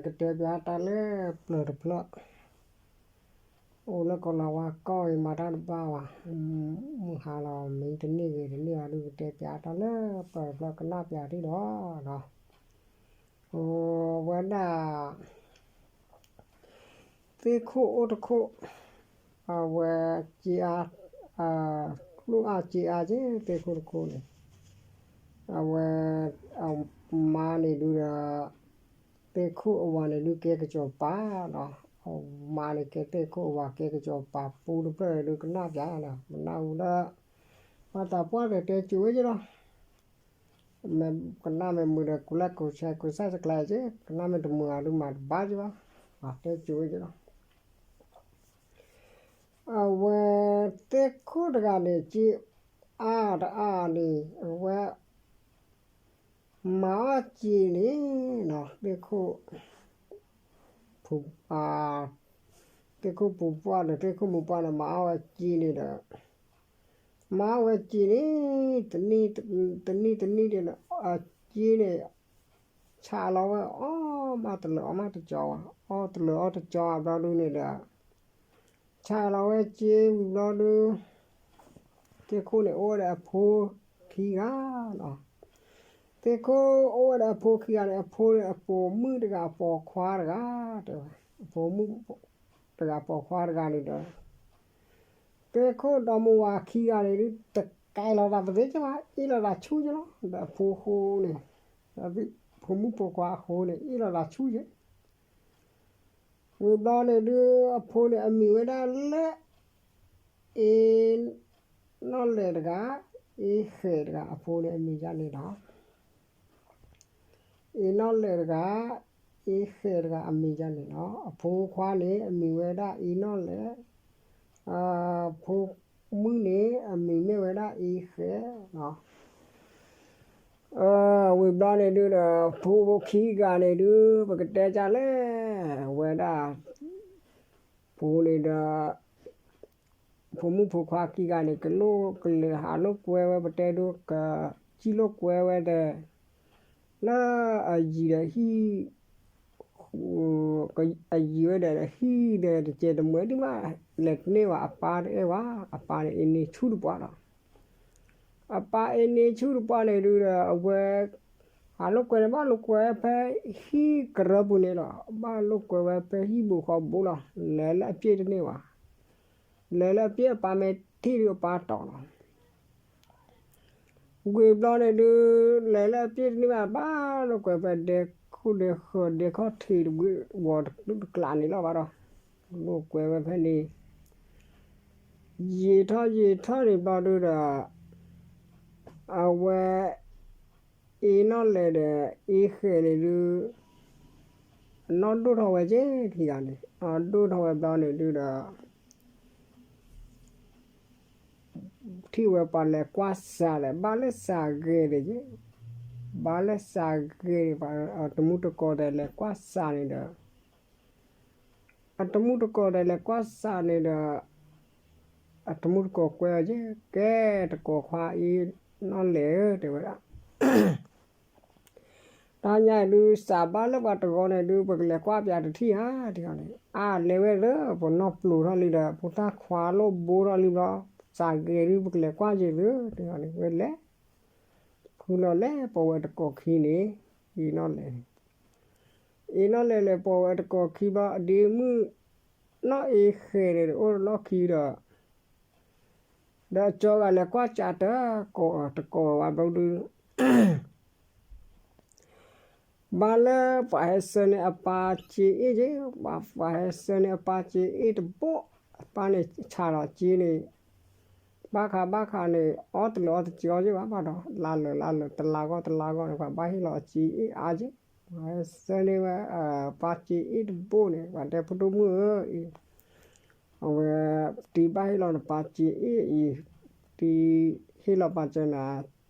ကတဲပျးတၢ်လၢပျၢၤတဖျၢၣ်, အိၣ်လၢကီၢ်လၤဝါကီၢ်အံၤ မၤတၢ်တဘၣ်ဘၣ်, မုၢ်ဟါလီၤ မ့ၢ်တန့ၢ်ဂ့ၤတန့ၢ်ဘၣ်ဒုး ကတဲပျးတၢ်လၢပျၢၤတဖျၢၣ် ကနၣ်ပျးထံၣ်ဒီး အဝဲဒၣ် သ့ၣ်ခိၣ်အိၣ်တခိၣ်, အဝဲ ကၠ့အါ, ကျိၣ်အါကၠ့အါက့ သ့ၣ်ခိၣ်တခိၣ်န့ၣ်, အဝဲ အမါန့ၣ်ဒုးဒီး သ့ၣ်ခိၣ်အဝၤန့ၣ်ဒုး ကဲကစီၤပၤနီၤ, အမါန့ၣ်ကဲသ့ၣ်ခိၣ် အဝၤကဲကစီၤပၤ ပူတဖျၢၣ်န့ၣ်ဒုး ကနၣ်ပျးနီၤ, မနၢ်ဟူလၢ ဘၣ်သးပှၢ်ဒီးတဲစိၤဝဲက့လီၤ. မ့ၢ်ကနၣ်မ့ၢ်မုာ်ဒီး ကူလဲကူဆဲကူစၢ်စကျဲက့, ကနၣ်မ့ၢ်တမုာ်အဒုးမၤတဘၣ်က့ဘၣ်, တဲစိၤဝဲက့လီၤ. အဝဲသ့ၣ်ခိၣ်တဂၤန့ၣ် ကၠ့အါတအါန့ၣ် အဝဲ မၤအီၣ်ကၠ့န့ၣ်နီၤ, သ့ၣ်ခိၣ် ဖု သ့ၣ်ခိၣ်ပူၤပှၢ်ဒီး သ့ၣ်ခိၣ်မုၣ်ပှၢ်န့ၣ် မၤအီၣ်ဝဲကၠ့န့ၣ်ဒီး မၤအီၣ်ဝဲကၠ့န့ၣ် တနံၣ်တနံၣ်န့ၣ် အကၠ့န့ၣ် ဆးလီၤဝဲအီၣ်မးတလၢာ်အီၣ်မးတကၠီဘၣ်, အီၣ်တလၢာ်အီၣ်တကၠီဘျီဒုးန့ၣ်ဒီး ဆးလီၤဝဲကၠ့ဝံၤဘျီဒုး သ့ၣ်ခိၣ်န့ၣ် အိၣ်ဝဲဒီးအဖိခံဂၤလီၤ. သ့ၣ်ခိၣ်အိၣ်ဝဲဒီးအဖိခံဂၤန့ၣ် အဖိန့ၣ် အပိာ်မုၣ်တဂၤ အပိာ်ခွါတဂၤ, တဲဝဲ အပိာ်မုၣ်တဂၤ ပိာ်ခွါတဂၤန့ၣ်ဒီး သ့ၣ်ခိၣ်ဒီမါဝၤခံဂၤန့ၣ်ဒုး တကဲလီၤသးပသ့ကဘၣ်, အ့ၣ်လိာ်သးဆူၣ်က့လီၤ. ဒီးအဖိဃိန့ၣ် ဒီးဖိမုၣ်ဖိခွါအဃိန့ၣ် အ့ၣ်လိာ်သးဆူၣ်က့ ဝံၤဘျီန့ၣ်ဒုး အဖိန့ၣ် အမံၤဝဲဒၣ်လၢ အ့နီၣ်လဲၣ်တဂၤ, အ့ဃဲၤတဂၤ, အဖိန့ၣ်အမံၤဒ်န့ၣ်လီၤ. အ့နီၣ်လဲၣ်တဂၤ, အ့ဃဲၤတဂၤ အမံၤဒ်န့ၣ်လီၤ. အဖိခွါန့ၣ် အမံၤဝဲဒၣ်အ့နီၣ်လဲၣ်, အဖိမုၣ်န့ၣ် အမံၤမ့ၢ်ဝဲဒၣ်အ့ဃဲၤလီၤ. ဝံၤဘျီန့ၣ်ဒုးဒီး ဖိခံဂၤန့ၣ်ဒုး ပကတဲကၢ်လဲၣ်, ဝဲဒၣ် ဖိန့ၣ်ဒီး ဖိမုၣ်ဖိခွါခံဂၤန့ၣ် ကလိၣ်ကလဲၤဟးလိာ်ကွဲဝဲ ပတဲဒုး ကစံၣ်လိာ်ကွဲဝဲဒီး လၢအယံၤဒီးဟံၣ် အယံၤဝဲဒီးဟံၣ်ဒီး တကဲတမှဲဒံးမး လဲၤတန့ၢ်ဘၣ် အပၢ်တအဲၣ်ဘၣ်, အပၢ်န့ၣ်အ့န့ဆူၣ်တပှၢ်လီၤ. အပၢ်အ့န့ဆူၣ်တပှၢ်န့ၣ်ဒုးဒီး အဝဲ ဟးလိာ်ကွဲန့ၣ် ဘၣ်လိာ်ကွဲဝဲဖဲဟံၣ်ကရၢပူၤန့ၣ်လီၤ. ဘၣ်လိာ်ကွဲဝဲဖဲဟံၣ်ဘူးဃီဘူးလီၤ. လဲၤလၢအပျ့ၢ်တန့ၢ်ဘၣ်. လဲၤလၢအပျ့ၢ်အပၢ်မ့ၢ်ထံၣ်ဒုးအပၢ်တီၤလီၤ. ဝံၤဘျီန့ၣ်ဒုး လဲၤလၢအပျ့ၢ်တန့ၢ်ဘၣ် ဘၣ်လိာ်ကွဲဖဲဒဲခိၣ်ဒဲဃၢၤ ဒဲခီၣ်ထံးတဘ့ၣ် ဝီၤတကျးန့ၣ်လီၤဘၣ်ဒီး လိာ်ကွဲဝဲဖဲန့ၣ် ယံာ်ထီၣ်ယံာ်ထီၣ်န့ၣ်ဘျီဒုးဒီး အဝဲ အ့နီၣ်လဲၣ်ဒီး အ့ဃဲၤန့ၣ်ဒုး အနီၢ်ဒိၣ်ထီၣ်ဝဲက့ၤခံဂၤန့ၣ် အနီၢ်ဒိၣ်ထီၣ်ဝဲဘျီန့ၣ်ဒုးဒီး ထံၣ်ဝဲပှၤလဲၤကွၢ်စးလဲၣ် ဘၣ်လၢစးဂဲၤန့ၣ်က့ၤ ဘၣ်လၢစးဂဲၤန့ၣ် ပှၤတမူတကိးဒီးလဲၤကွၢ်စးန့ၣ်ဒီး အတမူတကိးဒီးလဲၤကွၢ်စးန့ၣ်ဒီး အတမူတကိးကွဲအီၤက့ၤ ကဲတကိးခွါအ့နီၣ်လဲၣ်ဧၢ တဲဝဲဒၣ် တၢ်ညါအံၤဒုး စးဘၣ်လၢပှၤတဂီၤန့ၣ်ဒုး ပကလဲၤကွၢ်ပၠးတထံၣ်ဧါ တဲန့ၣ် အါလဲၤဝဲလၢပနီၢ်ပျိၤထီၣ်လံဒီး ဖိသၣ်ခွါလိၣ်ဘိထီၣ်လံဘျီ စးဂဲၤဒုး ပကလဲၤကွၢ်က့ၤသု တဲန့ၣ် ဝဲလဲၤ ဖုလီၤလဲၤပိာ်ဝဲတကိးခံန့ၣ် အ့နီၣ်လဲၣ်န့ၣ် အ့နီၣ်လဲၣ်လဲၤပိာ်ဝဲတကိးခံဘျီ အဒ့မုၣ် နီၢ်အ့ဃဲၤန့ၣ် အိၣ်တလီၢ်ခံဒီး ဒီးကၠီဂၤလဲၤကွၢ်စးတၢ် ကိးတကိးဝဲဘျီဒုး ဘၣ်လၢပှၤဟဲဆှၢန့ၢ်အပၢ်စ့အ့ၣ်က့ၤ ပှၤဟဲဆှၢန့ၢ်အပၢ်စ့အ့ၣ်တဘိ အပၢ်န့ၣ်ဆးလီၤစ့န့ၣ် ဘၣ်ခါဘၣ်ခါန့ၣ် အီၣ်တလၢာ်အီၣ်တကၠီက့ၤဘၣ်ဘၣ်ဒီး လါလၢာ်လါလၢာ် တလါဂီၢ်တလါဂီၢ်န့ၣ် ပှၤဘၣ်ဟ့ၣ်လီၤအစ့အ့ၣ်အါက့ၤ ပှၤဟဲဆှၢန့ၢ်ဝဲ ပၢ်စ့အ့ၣ်တဘိန့ၣ် ပှၤတဲဖိဒိၣ်မုၣ်ဧၢအံၤ အဝဲ တံၤဘၣ်ဟ့ၣ်လီၤနပၢ်စ့အ့ၣ်အံၤ တံၤဟ့ၣ်လီၤပၢ်စ့နၤ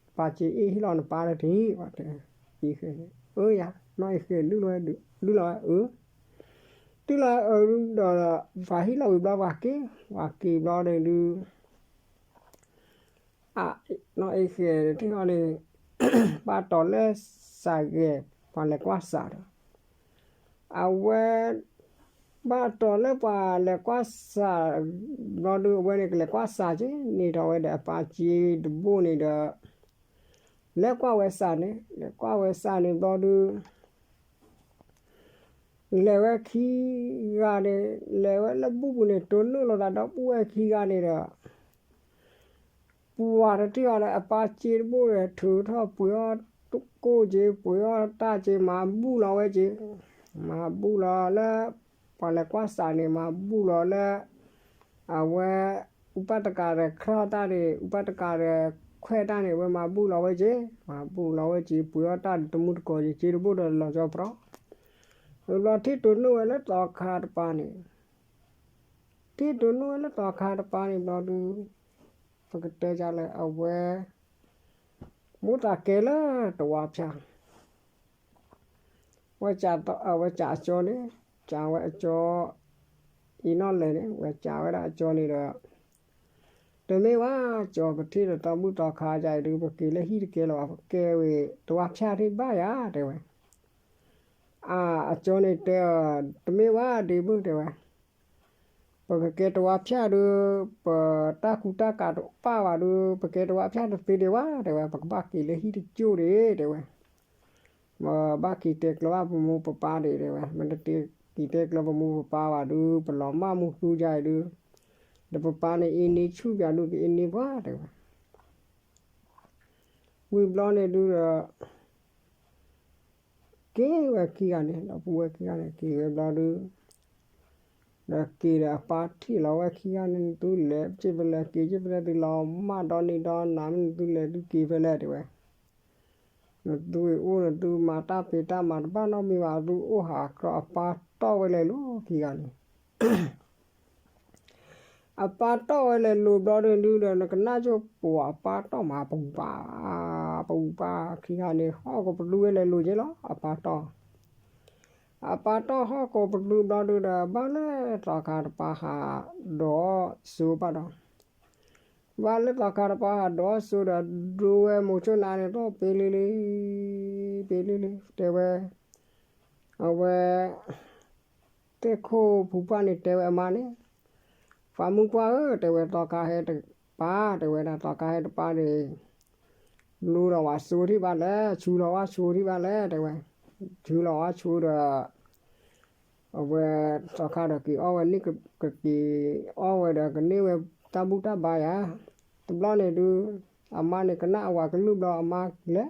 ပၢ်စ့အ့ၣ်ဟ့ၣ်လီၤနပၢ်တထံၣ် ပှၤတဲ အ့ဃဲၤ အၢယၤ နီၢ်အ့ဃဲၤ ဒုးလီၤဝဲဒုး ဒုးလီၤဝဲအၢ တုၤလီၤအၢဒုးဒီး ပှၤဟ့ၣ်လီၤဝံၤဘျီပှၤက့ၤ ပှၤက့ၤဘျီန့ၣ်ဒုး အ နီၢ်အ့ဃဲၤထံၣ်ဃီန့ၣ် ဘၣ်တီၤလၢစးဂဲၤ ပှၤလဲၤကွၢ်စးဒီး အဝဲ ဘၣ်တီၤလၢပှၤလဲၤကွၢ်စးဘျီဒုး အဝဲန့ၣ်ကလဲၤကွၢ်စးက့ၤ န့ၢ်ထီၣ်ဝဲဒီးအပၢ်စ့တဘိန့ၣ်ဒီး လဲၤကွၢ်ဝဲစးန့ၣ် လဲၤကွၢ်ဝဲစးန့ၣ်ဘျီဒုး လဲၤဝဲခံဂၤန့ၣ် လဲၤဝဲလၢဘူၣ်ပူၤန့ၣ် တိၢ်နီၣ်လိာ်သးဒီပုၢ်ဝဲၢ်ခံဂၤန့ၣ်ဒီး ပှၤတထံၣ်အီၤဒီး အပၢ်စ့တဘိဒီး ထုးထီၣ်ပှ့ၤအီၣ်ကိၢ်က့ၤ ပှ့ၤအီၣ်တၢ်က့ၤ မၤဘူၣ်လီၤဝဲက့ၤ, မၤဘူၣ်လီၤလၢ ပှၤလဲၤကွၢ်စးန့ၣ် မၤဘူၣ်လီၤလၢ အဝဲ အူပၢ်တကးဒီး ခြီၣ်တၢ်န့ၣ် အူပၢ်တကးဒီး ခွဲးတၢ်န့ၣ် အဝဲမၤဘူၣ်လီၤဝဲက့ၤ, မၤဘူၣ်လီၤဝဲက့ၤ ပှ့ၤအီၣ်တၢ်တမူတကိးက့ၤ စ့တဘိဒီးလီၤကၠီပရီ ဝံၤဘျီထံၣ်တိၢ်နီၣ်ဝဲလၢသီခါတပၤန့ၣ် ထံၣ်တိၢ်နီၣ်ဝဲလၢသီခါတပၤန့ၣ်ဘျီဒုး ပကတဲဒ်လဲၣ် အဝဲ မိၣ်သးကဲလၢတဝါဖၠၣ် ဝဲစးဝဲစးအကၠီန့ၣ် စးဝဲအကၠီ အံၤနီၣ်လဲၣ်န့ၣ် ဝဲစးဝဲဒၣ်အကၠီန့ၣ်ဒီး တမ့ၢ်ဝဲကၠီ ပထံၣ်ဒီးသီဘူၣ်သီခါယၤအံၤဒုး ပက့ၤလၢဟံၣ်တကဲလၢၤဘၣ် ပကဲဝဲတဝါဖၠၣ်ထံၣ်ဘၣ်ယၤ တဲဝဲ အကၠီန့ၣ်တဲအီၤ တမ့ၢ်ဝဲဒ်မုၢ် တဲဝဲ ပကကဲတဝါဖၠၣ်ဒုး ပတၢ်ကူတၢ်ကၤတပၣ်ဘၣ်ဒုး ပကဲတဝါဖၠၣ်တသ့ဒံးဘၣ် တဲဝဲ ပကဘၣ်က့ၤလၢဟံၣ်တကၠိၢ်ဒံး တဲဝဲ ပဘၣ်က့ၤတဲကျၢၤဘၣ်ပမိၢ်ပပၢ်ဒံး တဲဝဲ မ့ၢ်တက့ၤတဲကျၢၤပမိၢ်ပပၢ်ဘၣ်ဒုး ပလီၤမၢ်မူသူယၤအံၤဒုး ဒီးပပၢ်န့ၣ်အ့န့ဆူၣ်ပၠးဒုး ကအ့န့ပှၤ တဲဝဲ ဝံၤဘျီန့ၣ်ဒုးဒီး က့ၤဝဲခံဂၤန့ၣ် ဒီပုၢ်ဝဲၢ်ခံဂၤန့ၣ် က့ၤဝဲဘျီဒုး ဒီးက့ၤဒီးအပၢ်ထံၣ်လီၤဝဲခံဂၤန့ၣ် နသုလဲၤက့ၤဖဲလဲၣ် က့ၤက့ၤဖဲလဲၣ် သုလီၤမၢ်ဒီနံၤဒီနၤ မ့ၢ်နသုလဲၤသုက့ၤဖဲလဲၣ် တဲဝဲ နသုအိၣ်နသုမၤတၢ်ဖံးတၢ်မၤတဘၣ်နီတမံၤဘၣ် သုအိၣ်ဟးကြၢး အပၢ်တီၢ်ဝဲလဲၤလိၤခံဂၤန့ၣ် အပၢ်တီၢ်ဝဲလဲၤလိၤဘျီဒုးဒုးဒီး နကနၣ်ကၠိၣ်ပှၤအပၢ်တီၢ်မး ပူၤပၢ် ပူၤပၢ်ခံဂၤန့ၣ် ဟီၣ်ကိးပသူဝဲလဲၤလိၤက့ၤလီၤ အပၢ်တီၢ် အပၢ်တီၢ်ဟီၣ်ကိးပသူဘျီဒုးဒီး ဘၣ်လၢသီခါတပၤဟးဒိးစိဘၣ်ဒီး ဘၣ်လၢသီခါတပၤဟးဒိးစိဒီး ဒိဝဲမိၤဆိၣ်နါန့ၣ် တီၢ်ပ့လ့လ့ ပ့လ့လ့ တဲဝဲ အဝဲ သ့ၣ်ခိၣ်ဖုပှၢ်န့ၣ်တဲဝဲအမါန့ၣ်, ပှၤမုၣ်ပှၢ်ဧၢ, တဲဝဲ သီခါဟဲတပၤ, တဲဝဲဒၣ် သီခါဟဲတပၤန့ၣ် လူလီၤဝဲဆိထံၣ်ဘၣ်လဲၣ်, ဆူလီၤဝဲဆိထံၣ်ဘၣ်လဲၣ် တဲဝဲ, ဆူလီၤဝဲဆိဒီး အဝဲ သီခါဒီးက့ၤအီၣ်ဝဲန့ၣ် ကက့ၤအီၣ်ဝဲဒီး ကန့ၢ်ဝဲတၢ်ဘူၣ်တၢ်ဘါယၤ, တဘျီန့ၣ်ဒုး အမါန့ၣ်ကနၣ်အဝၤကလုၢ်ဘျီ အမါလဲၤ,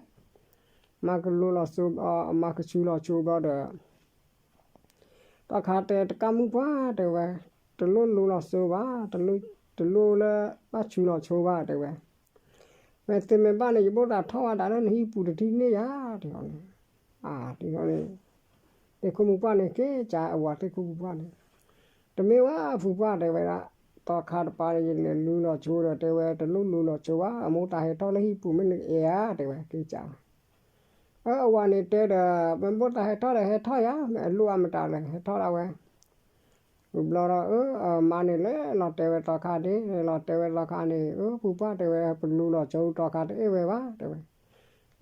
အမါကလူလီၤဆိဘျီ အမါကဆူလီၤဆိဘျီဒီး သီခါတဲ တကၣ်မုၣ်ပှၢ် တဲဝဲ, တလိၣ်လူလီၤဆိဘၣ်, တလိၣ်လၢဘၣ်ဆူလီၤဆိဘၣ် တဲဝဲ, မ့ၢ်သ့မ့ၢ်ဘၣ်န့ၣ် ယဘိၣ်သးထီၣ်ဝဲဒၣ်လၢနဟံၣ်ပူၤတထံၣ်န့ၣ်ယၤ တဲအီၤန့ၣ်, အါ တဲအီၤန့ၣ်, သ့ၣ်ခိၣ်မုၣ်ပှၢ်န့ၣ် က့ၤကးအဝၤသ့ၣ်ခိၣ်မုၣ်ပှၢ်န့ၣ်, တမ့ၢ်ဝဲဖုပှၢ် တဲဝဲဒၣ်, သီခါတပၤန့ၣ် ယလဲၤလူလီၤဆိဒီး တဲဝဲ တလိၣ်လူလီၤဆိဘၣ်, အမိၢ်သးဟဲထီၣ်လၢဟံၣ်ပူၤမ့ၢ်နကအဲၣ်ဧါ တဲဝဲ က့ၤကး အဝၤန့ၣ်တဲဒီး မ့ၢ်မိၢ်သးဟဲထီၣ်ဒီးဟဲထီၣ်ယၤ, မ့ၢ်အလိၣ်အမတၤလဲၣ် ဟဲထီၣ်ဒၣ်ဝဲ, ဝံၤဘျီဒီး အမါန့ၣ်လဲၤလီၤတဲဝဲသီခါန့ၣ်, လဲၤလီၤတဲဝဲသီခါန့ၣ်, အၢ ဖုပှၢ် တဲဝဲ ပလူလီၤဆိ သီခါတအဲၣ်ဝဲဘၣ် တဲဝဲ,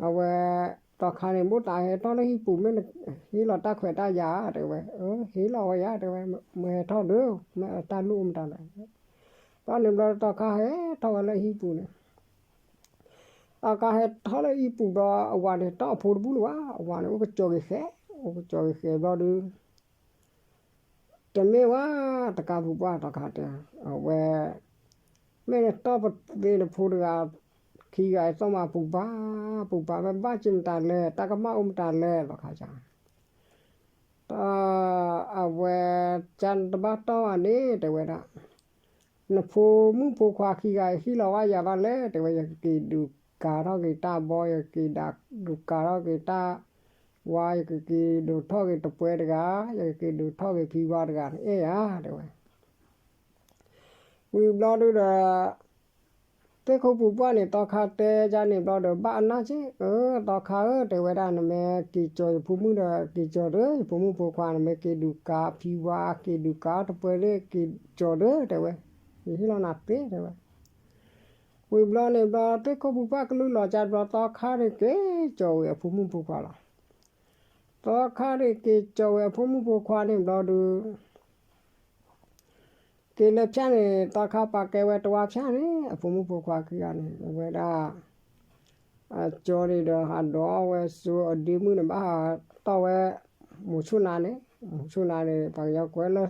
အဝဲ သီခါန့ၣ် မိၢ်သးဟဲထီၣ်လၢဟံၣ်ပူၤမ့ၢ်နဟ့ၣ်လီၤတၢ်ခွဲးတၢ်ယာ် တဲဝဲ, အၢ ဟ့ၣ်လီၤဝဲယၤ တဲဝဲ, မ့ၢ်ဟဲထီၣ်ဒီး မ့ၢ်အတၢ်လိၣ်မတၤလဲၣ် ဘျီန့ၣ်ဘျီ သီခါဟဲထီၣ်ဝဲလၢဟံၣ်ပူၤန့ၣ်, သီခါဟဲထီၣ်လၢဟံၣ်ပူၤဘျီ အဝၤန့ၣ်တီၢ်အဖိတဘူၣ်လၢၤဘၣ်, အဝၤန့ၣ် အိၣ်ကစီၤဂ့ၤဃဲ, အိၣ်ကစီၤဂ့ၤဃဲဘျီဒုး တမ့ၢ်ဝဲတကးဖုပှၢ် သီခါတဲ, အဝဲ မ့ၢ်နတီၢ်ပသ့နဖိတဂၤ ခံဂၤအသိးမး ပူၤပၢ်, ပူၤပၢ် မ့ၢ်ဘၣ်က့ၤမတၤလဲၣ်, တၢ်ကမၣ်အိၣ်မတၤလဲၣ် သီခါက အဝဲ ကနတဘၣ်တီၢ်ဘၣ်န့ၣ် တဲဝဲဒၣ်, နဖိမုၣ်ဖိခွါခံဂၤအံၤ ဟ့ၣ်လီၤဝဲယၤဘၣ်လဲၣ် တဲဝဲ, ယကက့ၤဒုးကၤထီၣ်က့ၤတၢ်ဘီ, ယကက့ၤဒုးကၤထီၣ်က့ၤတၢ်ဝါ, ယကက့ၤဒုးထီၣ်က့ၤတပွဲတဂၤ, ယကက့ၤဒုးထီၣ်က့ၤဖံဝါတဂၤ နအဲၣ်ယၤ တဲဝဲ ဝံၤဘျီဒုးဒီး သ့ၣ်ခိၣ်ဖုပှၢ်န့ၣ် သီခါတဲယၤန့ၣ်ဘျီဒီး ဘၣ်အနၢ်က့, အၢ သီခါဧၢ တဲဝဲဒၣ်, နမ့ၢ်က့ၤကၠီၤယဖိမုၣ်ဒီး က့ၤကၠီၤဒီး ယဖိမုၣ်ဖိခွါ, နမ့ၢ်က့ၤဒုးကၤဖံဝါ က့ၤဒုးကၤတပွဲလၢ က့ၤကၠီၤဒီး တဲဝဲ, ယဟ့ၣ်လီၤနၤသ့ တဲဝဲ ဝံၤဘျီန့ၣ်ဘျီ သ့ၣ်ခိၣ်ဖုပှၢ်ကလုၢ်လီၤကၢ်ဘျီ သီခါန့ၣ်က့ၤကၠီၤဝဲအဖိမုၣ်ဖိခွါလီၤ. သီခါန့ၣ်က့ၤကၠီဝဲအဖိမုၣ်ဖိခွါန့ၣ်ဘျီဒုး က့ၤလၢဖၠၣ်န့ၣ် သီခါပာ်ကဲဝဲတဝါဖၠၣ်န့ၣ် အဖိမုၣ်ဖိခွါခံဂၤန့ၣ် အဝဲဒၣ် အကၠီန့ၣ်ဒီး ဟးဒိးဝဲစိအဒ့မုၣ်န့ၣ် ဘၣ်ဟးတီၢ်ဝဲ မိၤဆူၣ်နါန့ၣ်, မိၤဆူၣ်နါန့ၣ် ပှၤကညီကွဲးလၢ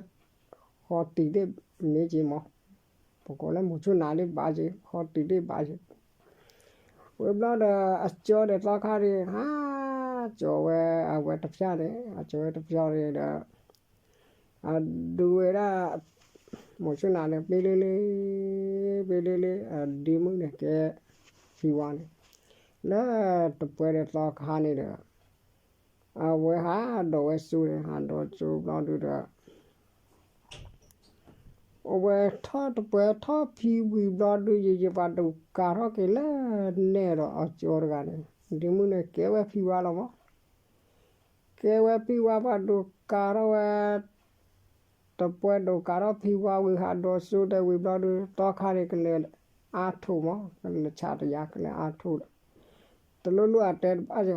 ဃီတံၢ်ဒ့ၣ်မ့ၢ်က့မး, ပကိးလၢမိၤဆူၣ်နါဒ့ၣ်ဘၣ်က့, ဃီတံၢ်ဒ့ၣ်ဘၣ်က့. ဝံၤဘျီဒီး အကၠီဒီးသီခါန့ၣ် ဟးကၠီဝဲ အဝဲတဖၠၣ်န့ၣ်, အကၠီဝဲတဖၠၣ်န့ၣ်ဒီး အဒုးဝဲဒၣ် မိၤဆူၣ်နါန့ၣ် ပ့လ့လ့, ပ့လ့လ့ အဒ့မုၣ်န့ၣ်ကဲ ဖံဝါန့ၣ် လၢတပှဲၤဒီးသီခါန့ၣ်ဒီး အဝဲဟးဒိးဝဲစိန့ၣ်, ဟးဒိးစိဘျီဒုးဒီး အဝဲထီၣ်တပှဲၤထီၣ်ဖံဝံၤဘျီဒုး ယယပှၤဒိးကၤထီၣ်က့ၤလၢနဲၣ်ဒီးအကၠီတဂၤန့ၣ်, ဒ့မုၣ်န့ၣ်ကဲဝဲဖံဝါလီၤမး. ကဲဝဲဖံဝါ ပှၤဒိးကၤထီၣ်ဝဲ တပှဲၤဒိးကၤထီၣ်ဖံဝါဝံၤ ဟးဒိးစိတဲဝံၤဘျီဒုး သီခါန့ၣ်ကလဲၤအါထိးမး, ကလဲၤဆးတယါ ကလဲၤအါထိးဒီး တလိၣ်လိၣ်အတဲတဘၣ်ယၤ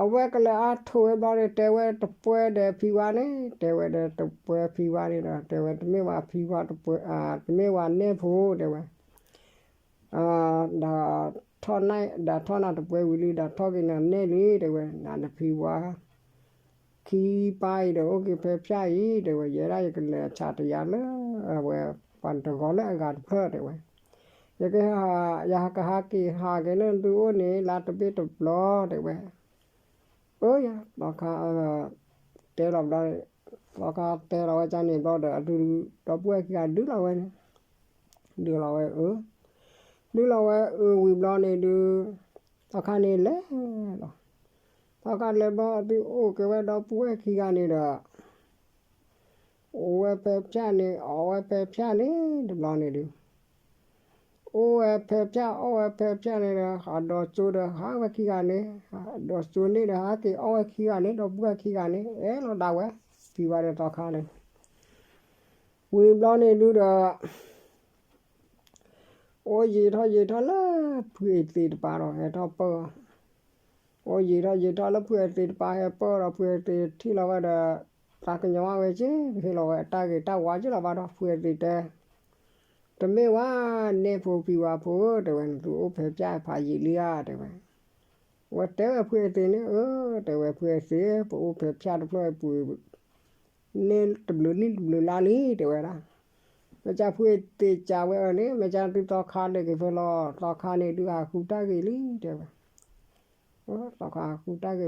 အဝဲကလဲၤအါထိးဝဲဘျီန့ၣ် တဲဝဲတပှဲၤဒီးဖံဝါန့ၣ်, တဲဝဲဒီးတပှဲၤဖံဝါန့ၣ်ဒီး တဲဝဲတမ့ၢ်ဝဲဖံဝါတပှဲၤ, တမ့ၢ်ဝဲနဲၣ်ဖိ တဲဝဲ ဒီးထီၣ်နၤ, ဒီးထီၣ်နၤတပှဲၤဝံၤလံ ဒီးထီၣ်က့ၤနၤနဲၣ်လံ တဲဝဲ, နၤနဖံဝါ ခံပၢ်အံၤဒီးအိၣ်က့ၤဖဲဖၠၣ်အံၤ တဲဝဲ, ယဲဒၣ်ယကလဲၤဆးတယါလၢ အဝဲ ပှၤတဂီၤလၢအဂၤတဖျၢၣ် တဲဝဲ, ယက ယကဟးက့ၤဟးက့ၤလၢနသုအိၣ်န့ၣ် လါတဘ့ၣ်တဘျီ တဲဝဲ, အၢယၤ သီခါ တဲလီၤဘျီ, သီခါတဲလီၤဝဲဒ်န့ၣ်ဘျီဒီး အဒုးဒီပုၢ်ဝဲၢ်ခံဂၤဒုးလီၤဝဲန့ၣ်, ဒုးလီၤဝဲအၢ, ဒုးလီၤဝဲအၢဝံၤဘျီန့ၣ်ဒုး သီခါန့ၣ်လဲၤလီၤ, သီခါလဲၤဘျီ အဒုးအိၣ်က့ၤဝဲဒီပုၢ်ဝဲၢ်ခံဂၤန့ၣ်ဒီး အိၣ်ဝဲဖဲဖၠၣ်န့ၣ် အီၣ်ဝဲဖဲဖၠၣ်န့ၣ် တဘျီန့ၣ်ဒုး အိၣ်ဝဲဖဲဖၠၣ် အီၣ်ဝဲဖဲဖၠၣ်န့ၣ်ဒီး ဟးဒိးစိဒီးဟးဝဲခံဂၤန့ၣ်, ဟးဒိးစိန့ၣ်ဒီး ဟးက့ၤအီၣ်ဝဲခံဂၤန့ၣ် ဒီပုၢ်ဝဲၢ်ခံဂၤန့ၣ် အဲၣ်လီၤဒၣ်ဝဲ, ဖံဝါဒီးသီခါန့ၣ် ဝံၤဘျီန့ၣ်ဒုးဒီး အိၣ်ယံာ်ထီၣ်ယံာ်ထီၣ်လၢဖုအသ့ၣ်တပၤဒီး ဟဲထီၣ်ပၢၢ်အီၤ, အိၣ်ယံာ်ထီၣ်ယံာ်ထီၣ်လၢဖုအသ့ၣ်တပၤ ဟဲပၢၢ်ဒီး ဖုအသ့ၣ်ထံၣ်လီၤဝဲဒီး သးကညီၤဝဲက့ ဟ့ၣ်လီၤဝဲအတၢ်ဂ့ၤတၢ်ဝါက့လီၤဘၣ်ဒီး ဖုအသ့ၣ်တဲ တမ့ၢ်ဝဲ နဲၣ်ဖိဖံဝါဖိ တဲဝဲ နသုအိၣ်ဖဲဖၠၣ်ဖးယံာ်လံဧါ တဲဝဲ, ဝဲတဲဝဲဖုအသ့ၣ်န့ၣ် အၢ တဲဝဲ ဖုအသ့ၣ် ပအိၣ်ဖဲဖၠၣ်တဖျၢၣ်အပူၤ န့ၣ်တဘျုးနံၣ်တဘျုးလါလံ တဲဝဲဒၣ်, မ့ၢ်ကၠၢ်ဖုအသ့ၣ်ကၠၢ်ဝဲအၢန့ၣ် မ့ၢ်ကၠၢ်သုသီခါလဲၤက့ၤဖဲလီၤ သီခါန့ၣ်ဒုးဟးဃုတၢ်ဂ့ၤလံ တဲဝ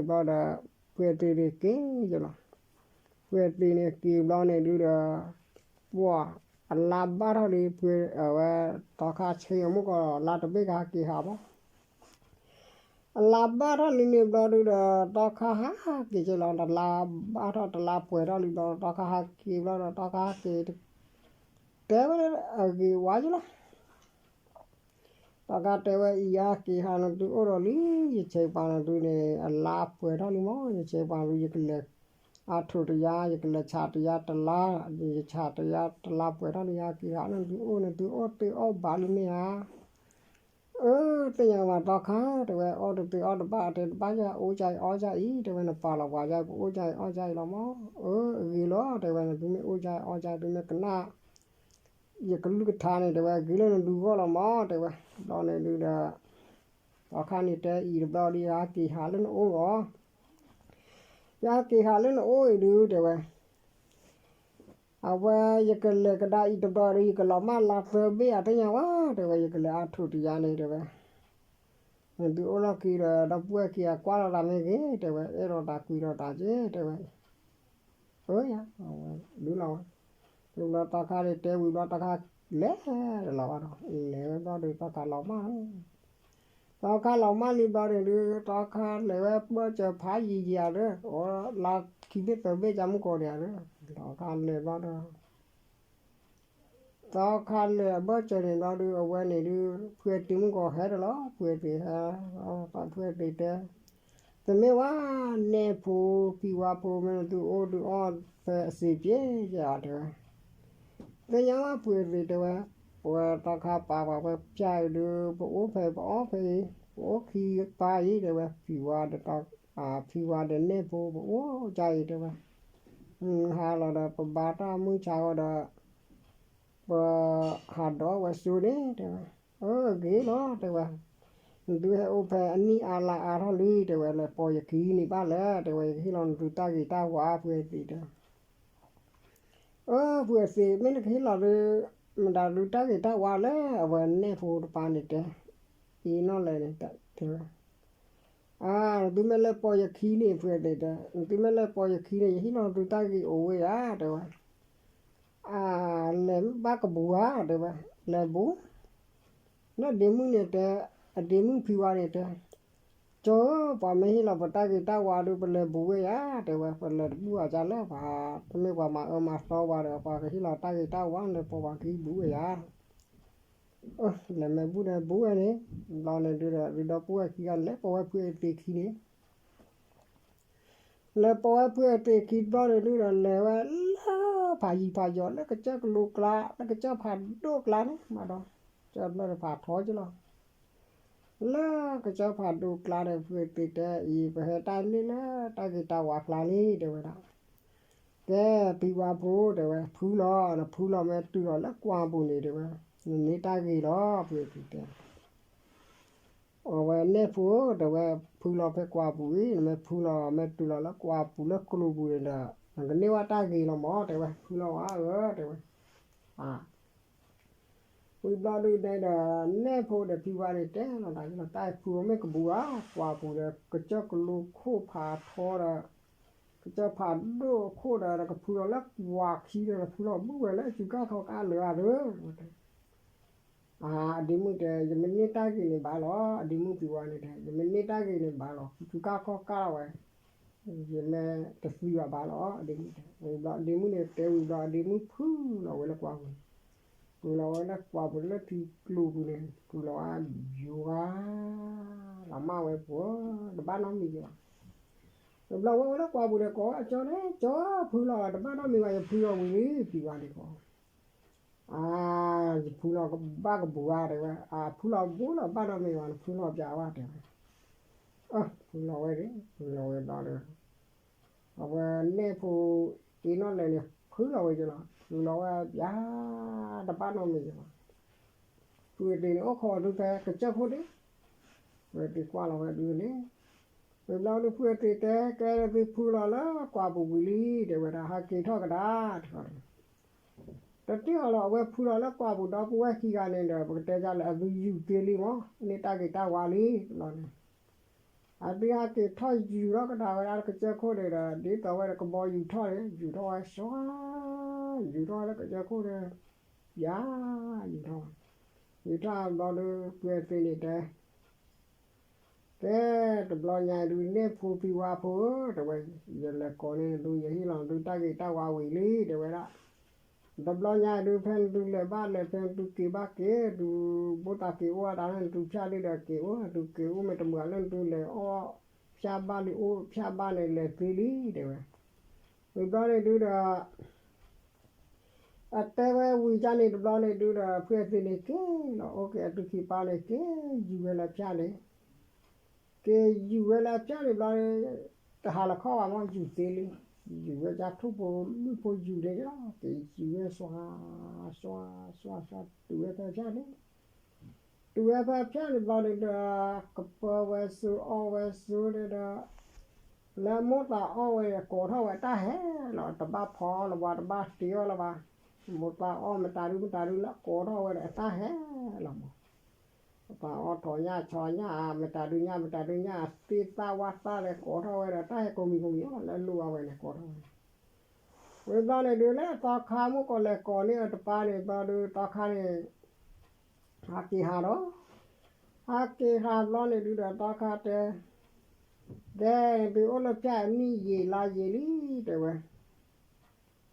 ဲ, သီခါဃုတၢ်ဂ့ၤဘျီဒီး ဖုအသ့ၣ်န့ၣ်က့ၤယလီၤ, ဖုအသ့ၣ်န့ၣ်က့ၤဘျီန့ၣ်ဒုးဒီး ပှၢ် အလါဘၣ်ထီၣ်လံ ဖုအဝဲ သီခါဆ့အမုၢ်ကီၢ်လါတဘ့ၣ်ကဟးက့ၤဟးမး အလါဘၣ်ထီၣ်လံန့ၣ်ဘျီဒုးဒီး သီခါဟးက့ၤက့လီၤ တလါဘၣ်ထီၣ်တလါပှဲၤထီၣ်လံဘျီ သီခါဟးက့ၤဘျီဒီး သီခါဟးက့ၤ တဲဝဲအဂ့ၤဝါယလီၤ, သီခါတဲဝဲအံၤ ယဟးက့ၤဟးနသုအိၣ်ဒီးလံ, ယဆဲးပာ်နသုန့ၣ် အလါပှဲၤထီၣ်လံမး, ယဆဲးပာ်နသု ယကလဲၤအါထိးတယါ, ယကလဲၤဆးတယါတလါ, ယဆးတယါတလါပှဲၤထီၣ်လံ ယဟးက့ၤဟးလၢနသုအိၣ်န့ၣ် သုအိၣ်သ့အီၣ်ဘၣ်လံမ့ၢ်ဧါ အၢ သ့ၣ်ညါဘၣ်သီခါ တဲဝဲ အီၣ်တသ့အီၣ်တဘၣ် တဲတဘၣ်ယၤ အိၣ်ကၢ်အံၤအီၣ်ကၢ်အံၤ တဲဝဲ နပာ်လီၤပှၤယၤ ပအိၣ်ကၢ်အံၤအီၣ်ကၢ်အံၤလီၤမး, အၢ အဂ့ၤလီၤ တဲဝဲ နသုမ့ၢ်အိၣ်ကၢ်အံၤအီၣ်ကၢ်အံၤ သုမ့ၢ်ကနၣ် ယကလုၢ်ကထါန့ၣ် တဲဝဲ ဂ့ၤလၢနဒုးဂီၢ်လီၤမး တဲဝဲ, ဘျီန့ၣ်ဒုးဒီး သီခါန့ၣ်တဲအံၤတဘျီဒီး ယဟးက့ၤဟးလၢနအိၣ်လီၤ ယဟးက့ၤဟးလၢနအိၣ်အံၤဒုး တဲဝဲ အဝဲ ယကလဲၤကဒါအံၤတဘျီဒီး ယကလီၤမၢ်လါသၢဘ့ၣ်ဧါ သ့ၣ်ညါဝဲ တဲဝဲ ယကလဲၤအါထိးတယါန့ၣ် တဲဝဲ, နသုအိၣ်လီၢ်ခံဒီး ဒီပုၢ်ဝဲၢ်ခံဂၤကွၢ်လီၤသးမ့ၢ်ဂ့ၤ တဲဝဲ အဲၣ်လီၤသးကွံလီၤသးက့ တဲဝဲ, အၢ ယၤ ဒုးလီၤဝဲ, ဒုးဘျီသီခါန့ၣ်တဲဝံၤဘျီ သီခါလဲၤတလီၤဘၣ်ဒီး လဲၤဝဲဘျီဒီး သီခါလီၤမၢ်လီၤ သီခါလီၤမၢ်လံဘျီန့ၣ်ဒုး သီခါလဲၤဝဲဘၢၣ်စၢၤဖးယံာ်ယံာ်ဧါဒီး အိၣ်လါခံဘ့ၣ်သၢဘ့ၣ်ကၢ်မုၢ်ကီၢ်ဒံးဧါဒီး သီခါလဲၤဘျီဒီး သီခါလဲၤအဘၢၣ်စၢၤန့ၣ်ဘျီဒုး အဝဲန့ၣ်ဒုး ဖုအသ့ၣ်မုၢ်ကီၢ်ဟဲတလီၤ ဖုအသ့ၣ်ဟဲ ဖုအသ့ၣ်တဲ တမ့ၢ်ဝဲ နဲၣ်ဖိဖံဝါဖိ မ့ၢ်နသုအိၣ်ဒုးအီၣ်ဖဲအစ့ပျဲယၤ တဲဝဲ သ့ၣ်ညါဝဲဖုအသ့ၣ်တဲဝဲ ပဝဲသီခါပာ်ပှၤဝဲဖၠၣ်အံၤဒုး ပအိၣ်ဖဲပအီၣ်ဖဲအံၤ ပအိၣ်ခံပၢ်အံၤ တဲဝဲ ဖံဝါဒီးသီ ဖံဝါဒီးနဲၣ်ဖိ ပအိၣ်ကါအံၤ တဲဝဲ, ဟါလီၤဒီး ပဘါတၢ်မုၢ်ဆါဂီၤဒီး ပဟးဒိးဝဲစိန့ၣ် တဲဝဲ, အၢ ဂ့ၤလီၤ တဲဝဲ, နသုဟဲအိၣ်ဖဲအနံၣ်အါလါအါထီၣ်လံ တဲဝဲ, လဲၤပိာ်ယခံန့ၣ်ဘၣ်လဲၣ် တဲဝဲ, ယကဟ့ၣ်လီၤနသုတၢ်ဂ့ၤတၢ်ဝါ ဖုအသ့ၣ်တဲ အၢ ဖုအသ့ၣ် မ့ၢ်နကဟ့ၣ်လီၤဒုး မတၤဒုးတၢ်ဂ့ၤတၢ်ဝါလဲၣ် အဝဲနဲၣ်ဖိတပၤန့ၣ်တဲ, အံၤနီၣ်လဲၣ်န့ၣ် တဲဝဲ, အါ နသုမ့ၢ်လဲၤပိာ်ယခံန့ၣ် ဖုအသ့ၣ်တဲ, နသုမ့ၢ်လဲၤပိာ်ယခံန့ၣ် ယဟ့ၣ်လီၤနသုတၢ်ဂ့ၤအိၣ်ဝဲယၤ တဲဝဲ, အါ လဲၤဘၣ်ကဘူးဧါ တဲဝဲ, လဲၤဘူး လၢဒ့မုၣ်န့ၣ်တဲ, အဒ့မုၣ်ဖံဝါန့ၣ်တဲ, ကၠီဧၢ ပှၤမ့ၢ်ဟ့ၣ်လီၤပတၢ်ဂ့ၤတၢ်ဝါဒုး ပလဲၤဘူးဝဲယၤ တဲဝဲ, ပလဲၤတဘူးအါကလဲၣ် ပှၤတမ့ၢ်ပှၤမၤအၢမၤသီပှၤဒီး ပှၤကဟ့ၣ်လီၤတၢ်ဂ့ၤတၢ်ဝါ လဲၤပိာ်ပှၤခံဘူးဝဲယၤ, လဲၤမ့ၢ်ဘူးဒီးဘူးဝဲန့ၣ်, ဘျီန့ၣ်ဒုးဒီး ဒုးဒီပုၢ်ဝဲၢ်ခံဂၤန့ၣ် လဲၤပိာ်ဝဲဖုအသ့ၣ်ခံန့ၣ် လဲၤပိာ်ဝဲဖုအသ့ၣ်ခံဘျီန့ၣ်ဒုးဒီး လဲၤဝဲလၢဖးယံၤဖးယီၤ လၢကစၢၢ်ကလိကျါ လၢကစၢၢ်ဖးဒိၣ်ကျါန့ၣ် မးဒီး ကစၢၢ်ဖျၢၣ်ဒီးဖးထီကလီၤ, လၢကစၢၢ်ဖးဒိၣ်ကျါဒီး ဖုအသ့ၣ်တဲအံၤ ပဟဲတၢ်န့ၣ်လၢတၢ်ဂ့ၤတၢ်ဝါဖျါလံ တဲဝဲဒၣ်, ကဲ ဖံဝါဖိ တဲဝဲ ဖုလီၤ နဖုလီၤမ့ၢ်တုၤလီၤလၢကွၢ်ပူၤန့ၣ် တဲဝဲ, နန့ၢ်တၢ်ဂ့ၤလီၤ ဖုအသ့ၣ်တဲ အဝဲနဲၣ်ဖိ တဲဝဲ, ဖုလီၤဖဲကွၢ်ပူၤအံၤ နမ့ၢ်ဖုလီၤ မ့ၢ်တုၤလီၤလၢကွၢ်ပူၤလၢကျိၤပူၤန့ၣ်ဒီး နကန့ၢ်ဝဲတၢ်ဂ့ၤလီၤမး တဲဝဲ, ဖုလီၤဝဲဧၢ တဲဝဲ, အါ ဝံၤဘျီဒုးနဲဒီး နဲၣ်ဖိဒီးဖံဝါန့ၣ်တဲလီၤတၢ်လီၤ တၢ်ဖုအီၤမ့ၢ်ကဘူးဧါ ကွၢ်ပူၤဒီး ကစၢၢ်ကလိခိၣ်ဖးထီဒီး ကစၢၢ်ဖးဒိၣ်အခိၣ်ဒီး နကဖုလီၤလၢကွၢ်ခံဒီး နဖုလီၤဘူးဝဲလၢအစုကၢ်ခီကၢ်လၢအါဒီး အါ အဒ့မုၣ်တဲ ယမ့ၢ်န့ၢ်တၢ်ဂ့ၤန့ၣ်ဘၣ်လီၤ, အဒ့မုၣ်ဖံဝါန့ၣ်တဲ ယမ့ၢ်န့ၢ်တၢ်ဂ့ၤန့ၣ်ဘၣ်လီၤ, စုကၢ်ခီကၢ်ဝဲ, ယမ့ၢ်တသံဘၣ်ဘၣ်လီၤ, အဒ့မုၣ်တဲ, ဝံၤဘျီ အဒ့မုၣ်န့ၣ်တဲဝံၤဘျီ အဒ့မုၣ်ဖုလီၤဝဲလၢကွၢ်ပူၤ, ဖုလီၤဝဲလၢကွၢ်ပူၤလၢထံကျိၤပူၤန့ၣ် ဖုလီၤဝဲယိၤဂၤ လီၤမၢ်ဝဲပှၤ တဘၣ်နီတမံၤဘၣ်, ဝံၤဘျီဝဲဝဲလၢကွၢ်ပူၤဒီး ကိးဝဲကၠီန့ၣ် ကၠီ ဖုလီၤတဘၣ်နီတမံၤဘၣ် ယဖုလီၤဝံၤလံ ဖံဝါန့ၣ်ကိး အါ ယဖုလီၤဘၣ်ကဘူးဧါ တဲဝဲ, အါ ဖုလီၤဘူးလီၤဘၣ်နီတမံၤဘၣ် နဖုလီၤပၠးဝဲ တဲဝဲ, ဖုလီၤဝဲန့ၣ် ဖုလီၤဝဲဘျီဒီး အဝဲနဲၣ်ဖိအံၤနီၣ်လဲၣ်န့ၣ် ဖုလီၤဝဲကလီၤ ဖုလီၤဝဲပၠး တဘၣ်နီတမံၤဘၣ်, ဖုအသ့ၣ်န့ၣ် အိၣ်ခိးဒုးဖဲကစၢၢ်ခိၣ်ဒ့ ဝဲသ့ၣ်ကွၢ်လီၤဝဲဒုးန့ၣ်, ဝံၤဘျီဒုးဖုအသ့ၣ်တဲ ကဲဒုးဖုလီၤလၢကွၢ်ပူၤဝံၤလံ တဲဝဲဒၣ် ဟးက့ၤထီၣ်ကဒါ တခီ တထံၣ်အီၤလီၤ အဝဲဖုလီၤလၢကွၢ်ပူၤဒီပုၢ်ဝဲၢ်ခံဂၤန့ၣ်ဒီး ပကတဲဒ်လဲၣ် အသုယူၤသ့လံမး န့ၢ်တၢ်ဂ့ၤတၢ်ဝါလံ တဘျီန့ၣ်, အသုဟးက့ၤထီၣ်ယူၤထီၣ်ကဒါဝဲဒၣ်လၢကစၢၢ်ခိၣ်န့ၣ်ဒီး ဒ်သိးဝဲဒီးကဘီယူၤထီၣ်န့ၣ် ယူၤထီၣ်ဝဲစွါ, ယူၤထီၣ်ဝဲလၢကစၢၢ်ခိၣ်န့ၣ် ပၠး ယူၤထီၣ်ဝဲ, ယူၤထီၣ်ဘျီဒီး ဖုအသ့ၣ်န့ၣ်တဲ ကဲ တဘျီညါအံၤဒုး နဲၣ်ဖိဖံဝါဖိဧၢ တဲဝဲ, ယလဲၤကိးန့ၢ်နသု ယဟ့ၣ်လီၤနသုတၢ်ဂ့ၤတၢ်ဝါဝံၤလံ တဲဝဲဒၣ်, တဘျီညါအံၤဒုး ဖဲနသုလဲၤဘၣ်လဲၤ ဖဲနသုက့ၤဘၣ်က့ၤ ဒုးဘိသးက့ၤအိၣ်ဝဲဒၣ်လၢနသုဖၠၣ်လံဒီးက့ၤအိၣ် နသုက့ၤအိၣ်မ့ၢ်တမုာ်လၢနသုလဲၤအီၣ် ဖၠၣ်ဘၣ်လံ အိၣ်ဖၠၣ်ဘၣ်န့ၣ် လဲၤသ့လံ တဲဝဲ, ဝံၤဘျီန့ၣ်ဒုးဒီး အတဲဝဲဝံၤကၢ်န့ၣ်တဘျီန့ၣ်ဒုးဒီး ဖုအသ့ၣ်န့ၣ်က့ၤလီၤ အိၣ်က့ၤအသုခံပၢ်န့ၣ် က့ၤယူၤဝဲလၢဖၠၣ်န့ၣ်, က့ၤယူၤဝဲလၢဖၠၣ်န့ၣ်ဘျီန့ၣ် တဟးလီၤခီၣ်ဘၣ်မး ယူၤသ့လံ, ယူၤဝဲကၢ်ထူၣ်ဖိမုၣ်ဖိယူၤန့ၣ် က့ၤယူၤဝဲစွါ စွါ စွါ စွါ တုၤဝဲဖဲဖၠၣ်န့ၣ် တုၤဝဲဖဲဖၠၣ်န့ၣ်ဘျီန့ၣ်ဒီး ကပၢဝဲစိအီၣ်ဝဲစိန့ၣ်ဒီး လၢမိၢ်သးအီၣ်ဝဲကိးထီၣ်ဝဲတၢ်ဟဲလီၤ တဘၣ်ဖီလၢၤဘၣ် တဘၣ်တ့အီၣ်လၢၤဘၣ်, မိၢ်သးအီၣ်မတၤဒုမတၤဒုလၢကိးထီၣ်ဝဲဒီးတၢ်ဟဲလီၤမး, မိၢ်သးအီၣ်ထိးညၣ်ဆီညၣ် မတၤဒုညၣ်မတၤဒုညၣ် သ့ၣ်သၣ်ဝၣ်သၣ်လၢကိးထီၣ်ဝဲဒီးတၢ်ဟဲကိးမံၤကိးမံၤလၢလူၤအဝဲန့ၣ်ကိးထီၣ်ဝဲ ဝံၤဘျီန့ၣ်ဒုးလၢသီခါမုၣ်ကီးလဲၤကိးန့ၢ်အတပၢ်န့ၣ်ဘျီဒုး သီခါန့ၣ် ဟးက့ၤဟးဒီး ဟးက့ၤဟးဘျီန့ၣ်ဒုးဒီးသီခါတဲ ကဲ နသုအိၣ်လၢဖၠၣ်အနံၣ်ယံာ်လါယံာ်လံ တဲဝဲ,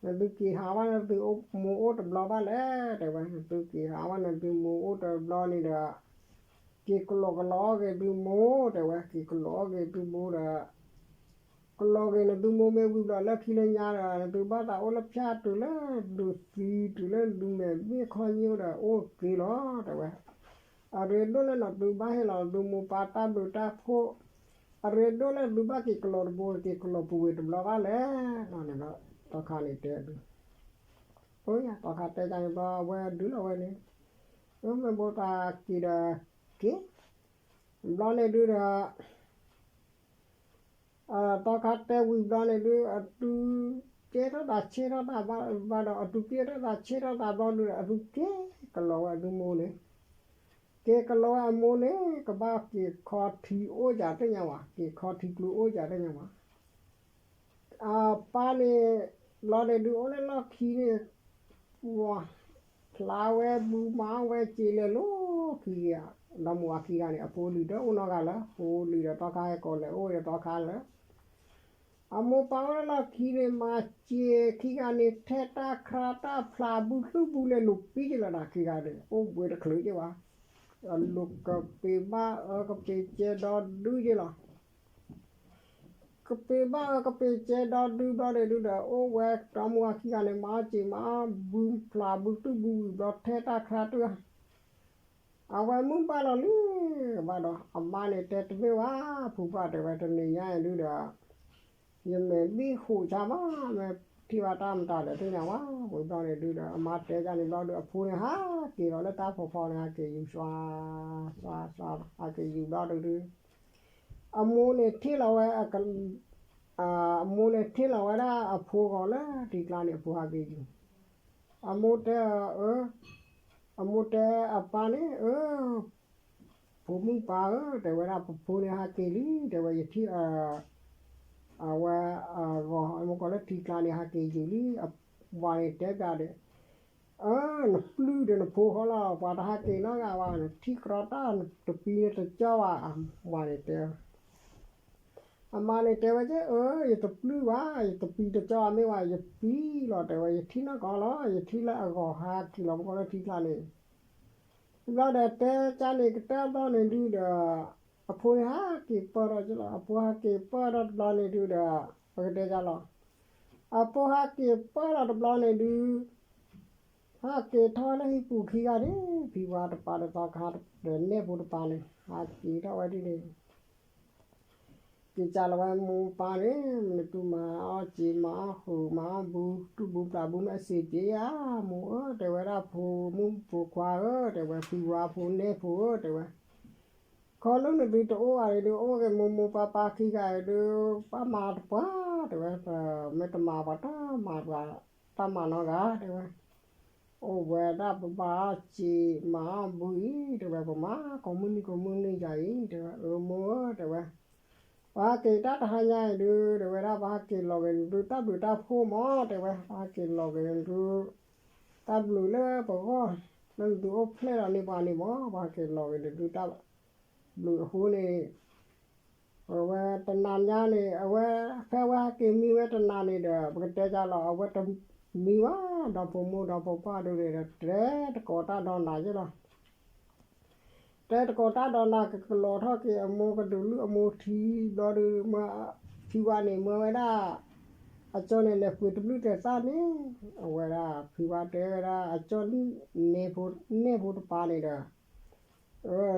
နသုက့ၤဟးဘၣ်နသုမိၢ်အိၣ်တဘျီဘၣ်လဲၣ် တဲဝဲ, နသုက့ၤဟးဘၣ်နသုမိၢ်အိၣ်တဘျီန့ၣ်ဒီး က့ၤကလိးကလီအီၣ်က့ၤသုမိၢ် တဲဝဲ, က့ၤကလိးအီၣ်က့ၤသုမိၢ်ဒီး ကလိးက့ၤနသုမိၢ်မ့ၢ်ဝံၤဘျီလၢခံလၢညါဒီး နသုဘၣ်သးအိၣ်လၢဖၠၣ်တုၤလၢဒုးသံတုၤလၢဒုးမဲာ်ဘ့ၣ်ခီညိဒီးအိၣ်သ့လီၤ တဲဝဲ, အရ့ဒိၣ်လၢနသုဘၣ်ဟ့ၣ်လီၤနသုမိၢ်ပၢ်တၢ်ဘျုးတၢ်ဖှိၣ် အရ့ဒိၣ်လၢသုဘၣ်က့ၤကလီၤတဘိ က့ၤကလီၤပူၤဝ့ၤတဘျီဘၣ်လဲၣ်နီၤန့ၣ်ဘျီ, သီခါန့ၣ်တဲဒုး, အၢ သီခါတဲဒ်န့ၣ်ဘျီ အဝဲဒုးလီၤဝဲန့ၣ်, အၢ မ့ၢ်ဘိသးက့ၤဒီးက့ၤ, ဘျီန့ၣ်ဒုးဒီး သီခါတဲဝံၤဘျီန့ၣ်ဒုး အသုကဲထီၣ်သးဆ့ထီၣ်သးဘၣ်ဒီး အသုကဲထီၣ်သးဆ့ထီၣ်သးဘျီဒုးဒီး အသုက့ၤကလီၤဝဲအသုမိၢ်န့ၣ်, က့ၤကလီၤဝဲအမိၢ်န့ၣ် ကဘၣ်က့ၤခီထံအိၣ်ယၤသ့ၣ်ညါဝဲ, က့ၤခီထံကျိအိၣ်ယၤသ့ၣ်ညါဝဲ, အပၢ်န့ၣ် ဘျီန့ၣ်ဒုးအိၣ်လၢလီၢ်ခံန့ၣ် ဖျါဝဲဘုမၤဝဲစ့လဲၤလိၤခံဂၤ, ဒီမိၢ်ဝၤခံဂၤန့ၣ် အဖိလံၤတအိၣ်နီတဂၤလၢၤ, ဖိလံၤဒီးသီခါဟဲကိးလဲၤအိၣ်ဒီးသီခါလၢ အမိၢ်ပၢ်အိၣ်လၢလီၢ်ခံန့ၣ် မၤစ့ခံဂၤန့ၣ် ထဲတၢ်ခရါတၢ်ဖျးဘုသူၣ်ဘုလဲၤလိၤပံက့ၤလီၤဒီးခံဂၤန့ၣ် အိၣ်ဘှံးတချုးက့ၤဘၣ်, အလိၤကပ့ၤဘၣ်အၢကပ့ၤကဲဒီဒုက့ၤလီၤ ကပ့ၤဘၣ်အၢကပ့ၤကဲဒီဒုဘျီန့ၣ်ဒုဒီး အိၣ်ဝဲဒီမိၢ်ဝၤခံဂၤန့ၣ် မၤစ့မၤဘုဖျးဘုသူၣ်ဘုဝံၤဘျီ ထဲတၢ်ခရါတၢ် အဝဲမုၢ်ဘၣ်လီၤလံ, ဘၣ်ဒီး အမါန့ၣ်တဲတမ့ၢ်ဝဲ, ဖုပှၢ်တဲဝဲတနံၤညါအံၤဒုဒီး ယမဲာ်ဘံၣ်ဃိးဆါမး, မ့ၢ်ထံၣ်ဘၣ်တၢ်မတၤဒီးသ့ၣ်ညါဝဲ, ဝံၤဘျီန့ၣ်ဒုဒီး အမါတဲဒ်န့ၣ်ဘျီဒု အဖိန့ၣ်ဟးက့ၤလီၤလၢတၢ်ဖီဖီန့ၣ် ဟးက့ၤယူၤစွါ, စွါစွါ ဟးက့ၤယူၤဘျီဒုဒု အမိၢ်န့ၣ်ထံၣ်လီၤဝဲ အမိၢ်န့ၣ်ထံၣ်လီၤဝဲဒၣ်အဖိဂီၤလၢထံကျါန့ၣ် အဖိဟးက့ၤယူၤ, အမိၢ်တဲအၢ, အမိၢ်တဲအပၢ်န့ၣ် အၢ, ဖိမုၣ်ပၢ်ဧၢ, တဲဝဲဒၣ်ပဖိန့ၣ်ဟးက့ၤလံ, တဲဝဲယထံၣ် အဝဲအဂီၤ အမိၢ်ကီးလၢထံကျါန့ၣ် ဟးက့ၤယူၤလံ, အဝၤန့ၣ်တဲပျးဒီး အၢ နပျုၢ်ဒီးနဖိဃီလီၤ, ပှၤတဟးက့ၤနီတဂၤဘၣ်, နထံၣ်ကြီတၢ် နတပံၤနတကၠီဘၣ်, ဝၤန့ၣ်တဲ အမါန့ၣ်တဲဝဲက့ အၢ ယတပျုၢ်ဘၣ်, ယတပံၤတကၠီဘၣ်, မ့ၢ်ဝဲ ယပံၤလီၤ, တဲဝဲ ယထံၣ်နီၢ်ကီးလီၤ, ယထံၣ်လၢအဂီၤဟးက့ၤလီၤ မုၢ်ကီးလၢထံကျါန့ၣ်, ဘျီဒီးတဲကန့ၣ်ကတၢၢ်ဘျီန့ၣ်ဒုဒီး အဖိန့ၣ်ဟးက့ၤပၢၢ်ထီၣ်က့လီၤ, အဖိဟးက့ၤပၢၢ်ထီၣ်တဘျီန့ၣ်ဒုဒီး ပကတဲကလီၤ, အဖိဟးက့ၤပၢၢ်ထီၣ်တဘျီန့ၣ်ဒု ဟးက့ၤထီၣ်လၢဟံၣ်ပူၤခံဂၤန့ၣ်, ဖံဝါတပၤဒီးသီခါဒီးနဲၣ်ဖိတပၤန့ၣ် ဟးက့ၤထီၣ်ဝဲဒ်န့ၣ်, က့ၤကးလီၤဝဲမိၢ်ပၢ်န့ၣ်, မနုၤတူၢ်မၤအီၣ်စ့မၤအီၣ်ဃုာ်မၤအီၣ်ဘု တူၢ်ဘုပျးဘုမ့ၢ်အစ့က့ၤဧါ, မိၢ်ဧၢ, တဲဝဲဒၣ် ဖိမုၣ်ဖိခွါဧၢ, တဲဝဲ ဖံဝါဖိနဲၣ်ဖိဧၢ, တဲဝဲ ခီလၢနသုတအိၣ်ဘၣ်န့ၣ်ဒု အိၣ်က့ၤမိၢ်မိၢ်ပၢ်ပၢ်ခံဂၤအံၤဒု ဘၣ်မၤတပှၢ်, တဲဝဲ မ့ၢ်တမၤပှၤတၢ်မၤပှၤ တၢ်မၤနီတဂၤ, တဲဝဲ အိၣ်ဝဲဒၣ်ပဘၣ်အီၣ်စ့မၤအီၣ်ဘုအံၤ, တဲဝဲ ပမၤကိးမုၢ်နံၤကိးမုၢ်နံၤယၤအံၤ, တဲဝဲ အၢမိၢ်ဧၢ, တဲဝဲ ပဟးက့ၤတၢ်တဟါညါအံၤဒု တဲဝဲဒၣ် ပဟးက့ၤလီၤက့ၤနသုတၢ်ဘျုးတၢ်ဖှိၣ်မး, တဲဝဲ ပဟးက့ၤလီၤက့ၤနသု တၢ်ဘျုးလၢပဂီၢ် လၢနသုအိၣ်ဖျဲၣ်လီၤန့ၢ်ပှၤန့ၣ်မး, ပဟးက့ၤလီၤက့ၤနသုတၢ်ဘျုးအဃိန့ၣ် အဝဲတနၤညါန့ၣ် အဝဲ ဖဲအဝဲဟဲက့ၤမံဝဲတနၤန့ၣ်ဒီး ပကတဲဒ်လီၤ အဝဲတမံဝဲ ဒီဖိမိၢ်ဒီဖိပၢ်ဒုန့ၣ်ဒီး တဲတကိးတၢ်ဒီးနၤယ့ၣ်လီၤ. တဲတကိးတၢ်ဒီးနၤ ကကလီၤထီၣ်က့ၤအမိၢ်ကဒုးလုၢ်အမိၢ်ထံဘျီဒု မၢ ဖံဝါန့ၣ် မၢဝဲဒၣ် အကၠီန့ၣ် လဲၤပှ့ၤတဘျုးသဲးသၣ်န့ၣ် အဝဲဒၣ် ဖံဝါတဲဝဲဒၣ် အကၠီ နဲၣ်ဖိတပၤန့ၣ်ဒီး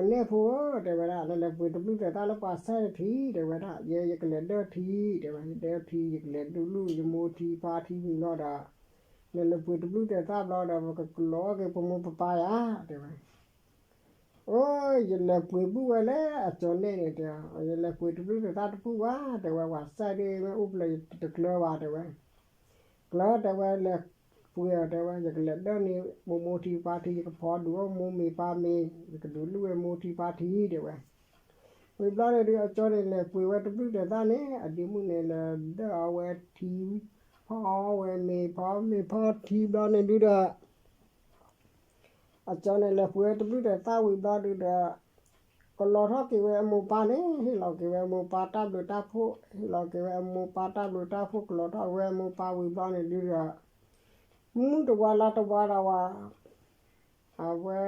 နဲၣ်ဖိဧၢ တဲဝဲဒၣ် နလဲၤပှ့ၤတဘျုးသဲးသၣ်လၢပှၤစဲထံ တဲဝဲဒၣ် ယဲယကလဲၤဒၢထံ တဲဝဲ ယဒၢထံ ယကလဲၤဒုးလုၢ်ယမိၢ်ထံဖါထံဝံၤလီၤဒီး နလဲၤပှ့ၤတဘျုးသဲးသၣ်ဘျီဒီး ပကကလီၤအီၣ်က့ၤပမိၢ်ပပၢ်ယၤ တဲဝဲ အိ ယလဲၤပှ့ၤဘုဝဲလဲၣ် အကၠီနဲၣ်န့ၣ်တဲ ယလဲၤပှ့ၤတဘျုးသဲးသၣ်တဖုဘၣ် တဲဝဲ ပှၤစဲဒၣ်မ့ၢ်အိၣ်ဖျဲၣ်ယတကျၢၤဘၣ် တဲဝဲ ကျၢၤ တဲဝဲ လဲၤပှ့ၤအီၤ တဲဝဲ ယကလဲၤဒၢန့ၢ်မိၢ်မိၢ်ထံဖါထံ ယကဖီဒုးအီၣ်မိၢ်မ့ၤပၢ်မ့ၤ ယကဒုးလုၢ်ဝဲမိၢ်ထံဖါထံ တဲဝဲ ဝံၤဘျီန့ၣ်ဒုး အကၠီန့ၣ် လဲၤပှ့ၤဝဲတဘျုးသဲးသၣ်န့ၣ် အဒ့မုၣ်န့ၣ် လဲၤဒၢအီၤဝဲထံ ဖီအီၣ်ဝဲမ့ၤ ဖီမ့ၤဖီထံဘျီန့ၣ်ဒုးဒီး အကၠီန့ၣ် လဲၤပှ့ၤဝဲတဘျုးသဲးသၣ်ဝံၤဘျီဒုးဒီး ကလီၤထီၣ်က့ၤဝဲအမိၢ်ပၢ်န့ၣ် ဟ့ၣ်လီၤက့ၤဝဲအမိၢ်ပၢ်တၢ်ဘျုးတၢ်ဖှိၣ် ဟ့ၣ်လီၤက့ၤဝဲအမိၢ်ပၢ်တၢ်ဘျုးတၢ်ဖှိၣ် ကလီၤထီၣ်က့ၤဝဲအမိၢ်ပၢ်ဝံၤဘျီန့ၣ်ဒုးဒီး မုၢ်တဝါလါတဝါဒီးဝဲ အဝဲ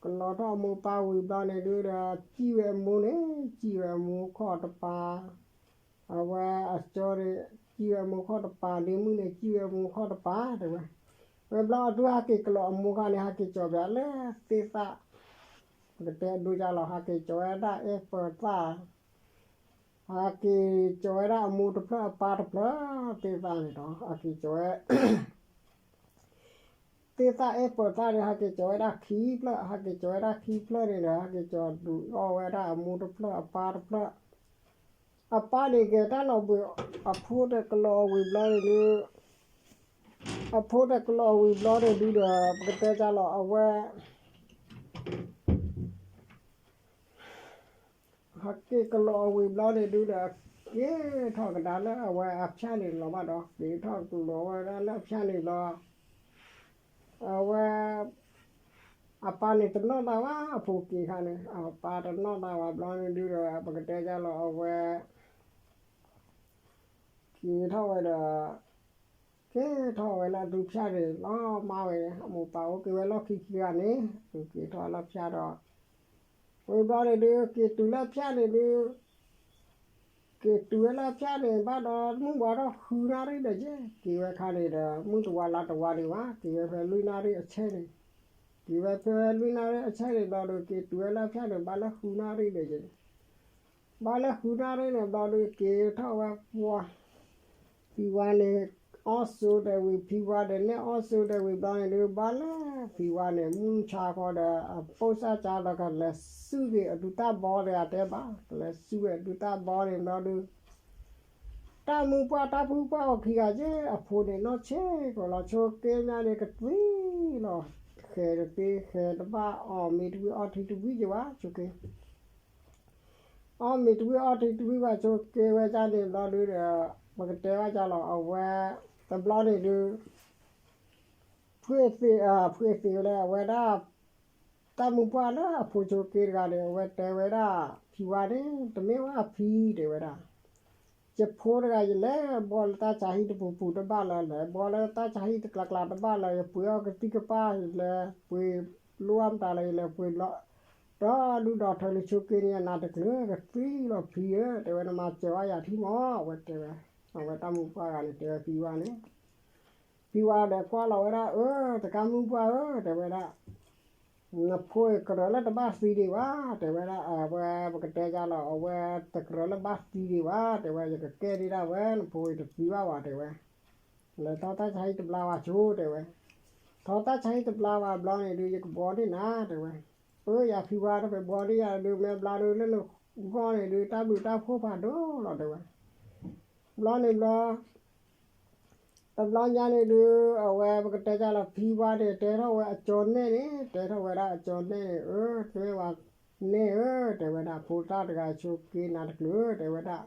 ကလီၤထီၣ်အမိၢ်ပၢ်ဝံၤဘျီန့ၣ်ဒုးဒီး စံၣ်ဝဲအမိၢ်န့ၣ် စံၣ်ဝဲအမိၢ်ခီၣ်တပၤ အဝဲအကၠီန့ၣ် စံၣ်ဝဲအမိၢ်ခီၣ်တပၤ ဒ့မုၣ်န့ၣ် စံၣ်ဝဲအမိၢ်ခီၣ်တပၤ တဲဝဲ ဝံၤဘျီအဒုးဟဲက့ၤကလီၤအမိၢ်ခါန့ၣ် ဟဲက့ၤကၠီၤပၠးလၢသ့ၣ်သၣ် ပကတဲဒိကၠါလီၤ ဟဲက့ၤကၠီၤဝဲဒၣ်အဲၣ်ပၢၤသၣ် ဟးက့ၤကၠီၤဝဲဒၣ်အမိၢ်တဖျၢၣ်အပၢ်တဖျၢၣ်သ့ၣ်သၣ်န့ၣ်ဒီး ဟးက့ၤကၠီၤဝဲ သ့ၣ်သၣ်အဲၣ်ပၢၢ်သၣ်န့ၣ် ဟးက့ၤကၠီၤဝဲဒၣ်ခံဖျၢၣ်, ဟးက့ၤကၠီၤဝဲဒၣ်ခံဖျၢၣ်န့ၣ်ဒီး ဟးက့ၤကၠီၤဒုးအီၣ်ဝဲဒၣ်အမိၢ်တဖျၢၣ်အပၢ်တဖျၢၣ်, အပၢ်န့ၣ်ကဲတၢ်လီၤဘှံး, အဖိတကလီၤအဝံၤဘျီန့ၣ်ဒုး အဖိတကလီၤအဝံၤဘျီန့ၣ်ဒုးဒီး ပကတဲကၢ်လီၤအဝဲ ဟးက့ၤကလီၤအဝံၤဘျီန့ၣ်ဒုးဒီး က့ၤထီၣ်ကဒါလၢအဝဲအဖၠၣ်န့ၣ်လီၤဘၣ်ဒီး က့ၤထီၣ်ကလီၤဝဲဒၣ်လၢအဖၠၣ်န့ၣ်လီၤ. အဝဲ အပၢ်န့ၣ်တနီၣ်သးဘၣ် အဖိက့ၤခါန့ၣ် အပၢ်တနီၣ်သးဘၣ်ဘျီန့ၣ်ဒုးဒီး ပကတဲကၢ်လီၤအဝဲ က့ၤထီၣ်ဝဲဒီး က့ၤထီၣ်ဝဲလၢအသူဖၠၣ်န့ၣ် လီၤမၢ်ဝဲန့ၣ် အမိၢ်ပၢ်အိၣ်က့ၤဝဲလီၢ်ခံခံဂၤန့ၣ် က့ၤထီၣ်လၢဖၠၣ်ဒီး ဝံၤဘျီန့ၣ်ဒုး က့ၤတုၤလၢဖၠၣ်န့ၣ်ဒုး က့ၤတုၤဝဲလၢဖၠၣ်န့ၣ် ဘၣ်ဒီးမုၢ်ဝါထီၣ်ဃုနၣ်ရံၣ်ဒီးယဲၢ် က့ၤဝဲခါန့ၣ်ဒီး မုၢ်တဝါလါတဝါန့ၣ်ဘၣ် က့ၤဝဲဖဲလွံၢ်နၣ်ရံၣ်အဆဲန့ၣ်, က့ၤဝဲဖဲလွံၢ်နၣ်ရံၣ်အဆဲန့ၣ်ဘျီဒီး က့ၤတုၤဝဲလၢဖၠၣ်န့ၣ် ဘၣ်လၢဃုနၣ်ရံၣ်ဒီးယဲၢ် ဘၣ်လၢဃုနၣ်ရံၣ်န့ၣ်ဘျီဒီး က့ၤထီၣ်ဝဲပှၤ ဖံဝါန့ၣ် အီၣ်စိဒီးဝံၤ ဖံဝါဒီးနဲၣ်အီၣ်စိဒီးဝံၤဘျီန့ၣ်ဒုး ဘၣ်လၢဖံဝါန့ၣ် မုၢ်ဆါဃီဒီး အပိၢ်စၢ်ကၢ်ဒီး ကလဲၤစုက့ၤအဒုးတၢ်ဘီဒီးအတဲဘၣ် ကလဲၤစုဝဲအဒုးတၢ်ဘီန့ၣ်ဘျီဒုး တၢ်မုၢ်ပှၢ်တၢ်ဖုပှၢ်အီၤခံဂၤက့ အဖိန့ၣ်နီၢ်ဆံးကီးလီၤ ဆိက့ညါန့ၣ်ကသံလီၤ, ဃဲၤတသ့ ဃဲၤတဘၣ်အီၣ်မ့ၤတဝံၤအီထံတဝံၤက့ၤဘၣ် ဆိက့ အီၣ်မ့ၤတဝံၤအီထံတဝံၤဘၣ် ဆိက့ဝဲဒၣ်န့ၣ်ဘျီဒုးဒီး ပကတဲဘၣ်ကၢ်လီၤ အဝဲ တဘျီန့ၣ်ဒုး ဖှ့ၣ်သ့ၣ် ဖှ့ၣ်သ့ၣ်ဝဲလၢအဝဲဒၣ် တၢ်မုၢ်ပှၢ်လၢအဖိဆိက့တဂၤန့ၣ် အဝဲတဲဝဲဒၣ် ဖံဝါန့ၣ် တမ့ၢ်ဝဲအဖံ တဲဝဲဒၣ် ယဖိတဂၤ ယလဲၤဘီလၢတၢ်ဆါဟံၣ်တပူၤပူၤတဘၣ်လၢၤ လဲၤဘီလၢတၢ်ဆါဟံၣ်တကျါကျါတဘၣ်လၢၤ ယပှ့ၤအီၣ်ကသံၣ်ကပၢ် ယလဲၤပှ့ၤလိၣ်အါမတၤလၢၤ ယလဲၤပှ့ၤလီၤ ဒီဒူၣ်ဒီထၢလၢဆိက့န့ၣ် ယနးတကျၢၤ ကသံလီၤဖံဧၢ တဲဝဲ နမၤစၢၤဘၣ်ယၤထံမီၢ် အဝဲတဲဝဲ အဝဲတၢ်မုၢ်ပှၢ်ဂၤန့ၣ် တဲဝဲဖံဝါန့ၣ် ဖံဝါဒီးကွၢ်လီၤဝဲဒၣ် အၢ တကးမုၢ်ပှၢ်ဧၢ တဲဝဲဒၣ် နဖိကရၢလၢတဘၣ်သံဒံးဘၣ် တဲဝဲဒၣ် အဝဲပကတဲယါလီၤ အဝဲတကရၢလၢဘၣ်သံဒံးဘၣ် တဲဝဲ ယကကဲဒံးဒၣ်ဝဲ နဖိတသံဘၣ်ဝဲ တဲဝဲ လဲၤထီၣ်တၢ်ဆါဟံၣ်တဘျါဝဲဆိ တဲဝဲ ထီၣ်တၢ်ဆါဟံၣ်တဘျါဝဲဘျီန့ၣ်ဒုး ယကဘီန့ၢ်နၤ တဲဝဲ အၢ ယၤဖံဝါ တၢ်ဖဲဘီန့ၢ်ယၤဒုး မ့ၢ်ဘျါဒုး လၢနဂီၢ်န့ၣ်ဒုး တၢ်ဘျုးတၢ်ဖှိၣ်ဖးဒိၣ်လီၤ တဲဝဲ ဘျီန့ၣ်ဘျီ တဘျီညါန့ၣ်ဒုး အဝဲပကတဲယါလီၤ ဖံဝါန့ၣ် တဲထီၣ်ဝဲအကၠီနဲၣ်န့ၣ် တဲထီၣ်ဝဲဒၣ်အကၠီနဲၣ်န့ၣ် အၢ တဲဝဲ နဲၣ်ဧၢ တဲဝဲဒၣ် ဖိသၣ်တဂၤဆိက့နၤတကျၢၤ တဲဝဲဒၣ်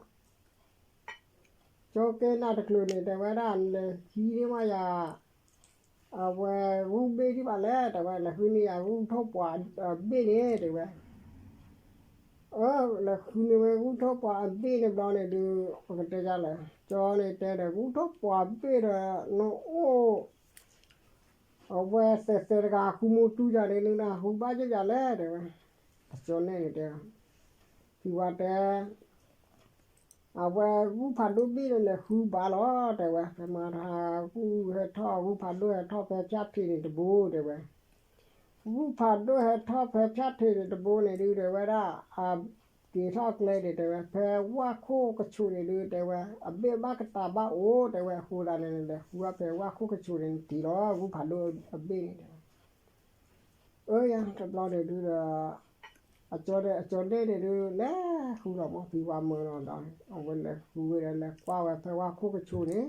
ဆိက့နၤတကျၢၤန့ၣ် တဲဝဲဒၣ် လဲၤဟံးန့ၢ်မးယၤ အဝဲဂုၢ်ဘ့ၣ်ဒံးဘၣ်လဲၣ် တဲဝဲ လဲၤဃုန့ၢ်ယၤဂုၢ်ထီၣ်ပှၤအဘ့ၣ်န့ၣ် တဲဝဲ အၢ လဲၤဃုန့ၢ်ဝဲဂုၢ်ထီၣ်ပှၤအဘ့ၣ်န့ၣ်ဘျီန့ၣ်ဒုး ပကတဲယါလဲၣ် ကၠီန့ၣ်တဲဒီး ဂုၢ်ထီၣ်ပှၤဘ့ၣ်ဒီး နအိၣ် အဝဲသဲးသဲးတဂၤ ဃုမူတူယၤန့ၣ် နနၢ်ဟူဘၣ်ယိၣ်ယၤလဲၣ် တဲဝဲ အကၠီနဲၣ်န့ၣ်တဲ ဖံဝါတဲ အဝဲဂုၢ်ဖးဒိၣ်ဘ့ၣ်န့ၣ် လဲၤဃုဘၣ်လီၤ တဲဝဲ ဖဲမၤတဟါ ဂုၢ်ဟဲထီၣ် ဂုၢ်ဖးဒိၣ်ဟဲထီၣ်ဖဲဖၠၣ်ထံးန့ၣ်တဘိ တဲဝဲ ဂုၢ်ဖးဒိၣ်ဟဲထီၣ်ဖဲဖၠၣ်ထံးန့ၣ်တဘိန့ၣ်ဒုး တဲဝဲဒၣ် အက့ၤထီၣ်ကျဲန့ၣ် တဲဝဲ ဖဲဝၣ်ခိၣ်ကဆိးန့ၣ်ဒုး တဲဝဲ အဘ့ၣ်ဘၣ်ကတၢၢ်ဘၣ်အိၣ် တဲဝဲ အဃိသတးန့ၣ် လဲၤဃုဝဲဖဲဝၣ်ခိၣ်ကဆိးန့ၣ် နတံၤလီၤ ဂုၢ်ဖးဒိၣ်အဘ့ၣ်န့ၣ် တဲဝဲ အၢ ယၤတဘျီန့ၣ်ဒုးဒီး အကၠီဒီး အကၠီနဲၣ်န့ၣ်ဒုး လဲၤဃုလီၤမး ဖံဝါမၢလီၤဒီး အဝဲလဲၤဃုဝဲဒီး လဲၤကွၢ်ဝဲဖဲဝၣ်ခိၣ်ကဆိးန့ၣ်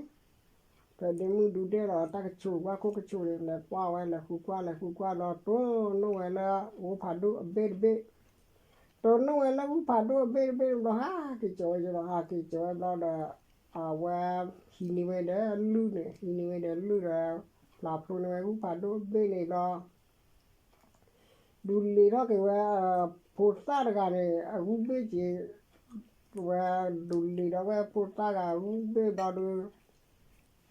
ဖဲဒ့မုၣ်ဒုးဒဲၣ်လီၤ တၢ်ကဆိး ဝၣ်ခိၣ်ကဆိးန့ၣ် လဲၤကွၢ်ဝဲ လဲၤဃုကွၢ် လဲၤဃုကွၢ်ဒီး တိၢ်နီၣ်ဝဲလၢ ဂုၢ်ဖးဒိၣ်အဘ့ၣ်တဘ့ၣ် တိၢ်နီၣ်ဝဲလၢဂုၢ်ဖးဒိၣ်အဘ့ၣ်တဘ့ၣ်ဘျီ ဟးက့ၤကၠီၤဝဲက့ၤလီၤ ဟးက့ၤကၠီၤဝဲဘျီဒီး အဝဲဟံးန့ၢ်ဝဲဒီးလုၢ်န့ၣ် ဟံးန့ၢ်ဝဲဒီးလုၢ်ဒီး ဖျါဖျိန့ၢ်ဝဲဂုၢ်ဖးဒိၣ်အဘ့ၣ်န့ၣ်ဘျီ ဒုးလံာ်ထီၣ်က့ၤဝဲ ဖိသၣ်တဂၤန့ၣ် အဂုၢ်ဘ့ၣ်က့ၤ ဝဲဒုးလံာ်ဒီးဝဲဖိသၣ်ဂၤအဂုၢ်ဘ့ၣ်ဘျီဒီး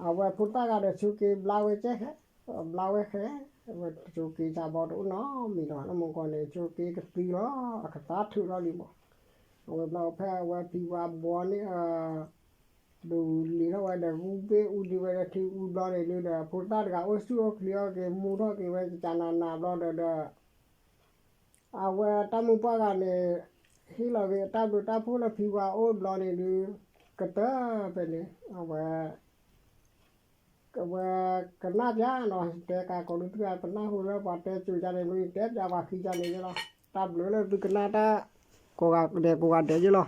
အဝဲဖိသၣ်ဂၤဒီးဆိက့ၤဘျါဝဲကဲဃဲ ဘျါဝဲဃဲ အဝဲဆိက့ၤစၢ်ဘီတအိၣ်နီတမံၤလီၤ လၢမုၢ်ကီၢ်န့ၣ် ဆိက့ၤကသံလီၤ အကသါထုးထီၣ်လံမး အဝဲဘျီဖဲအဝဲဖံဝါဘီန့ၣ် ဒုးလံာ်ထီၣ်ဝဲဒီးဂုၢ်ဘ့ၣ်အူဒံးဝဲဒီးထံအူဘျီန့ၣ်ဒုးဒီး ဖိသၣ်တဂၤအိၣ်ဆူၣ်အိၣ်ချ့အီၤက့ၤ မူထီၣ်က့ၤဝဲကကနၤနၤဘျီဒီးဒီး အဝဲတၢ်မုၢ်ပှၢ်ဂၤန့ၣ် ဟ့ၣ်လီၤက့ၤအတၢ်ဘျုးတၢ်ဖှိၣ်လၢဖံဝါအိၣ်ဘျီန့ၣ်ဒုး ကတၢၢ်ဖဲန့ၣ် အဝဲ အဝဲကနၣ်ပၠးနီၤ တဲကးကိးဒုးသုပနၢ်ဟူလၢပှၤတဲစိၤယါန့ၣ် မ့ၢ်တဲပၠးပှၤခံယါန့ၣ်ယ့လီၤ. တၢ်ဘျုးလၢသုကနၣ်တၢ် ကိးဂၤဒဲးကိးဂၤဒဲးယ့လီၤ.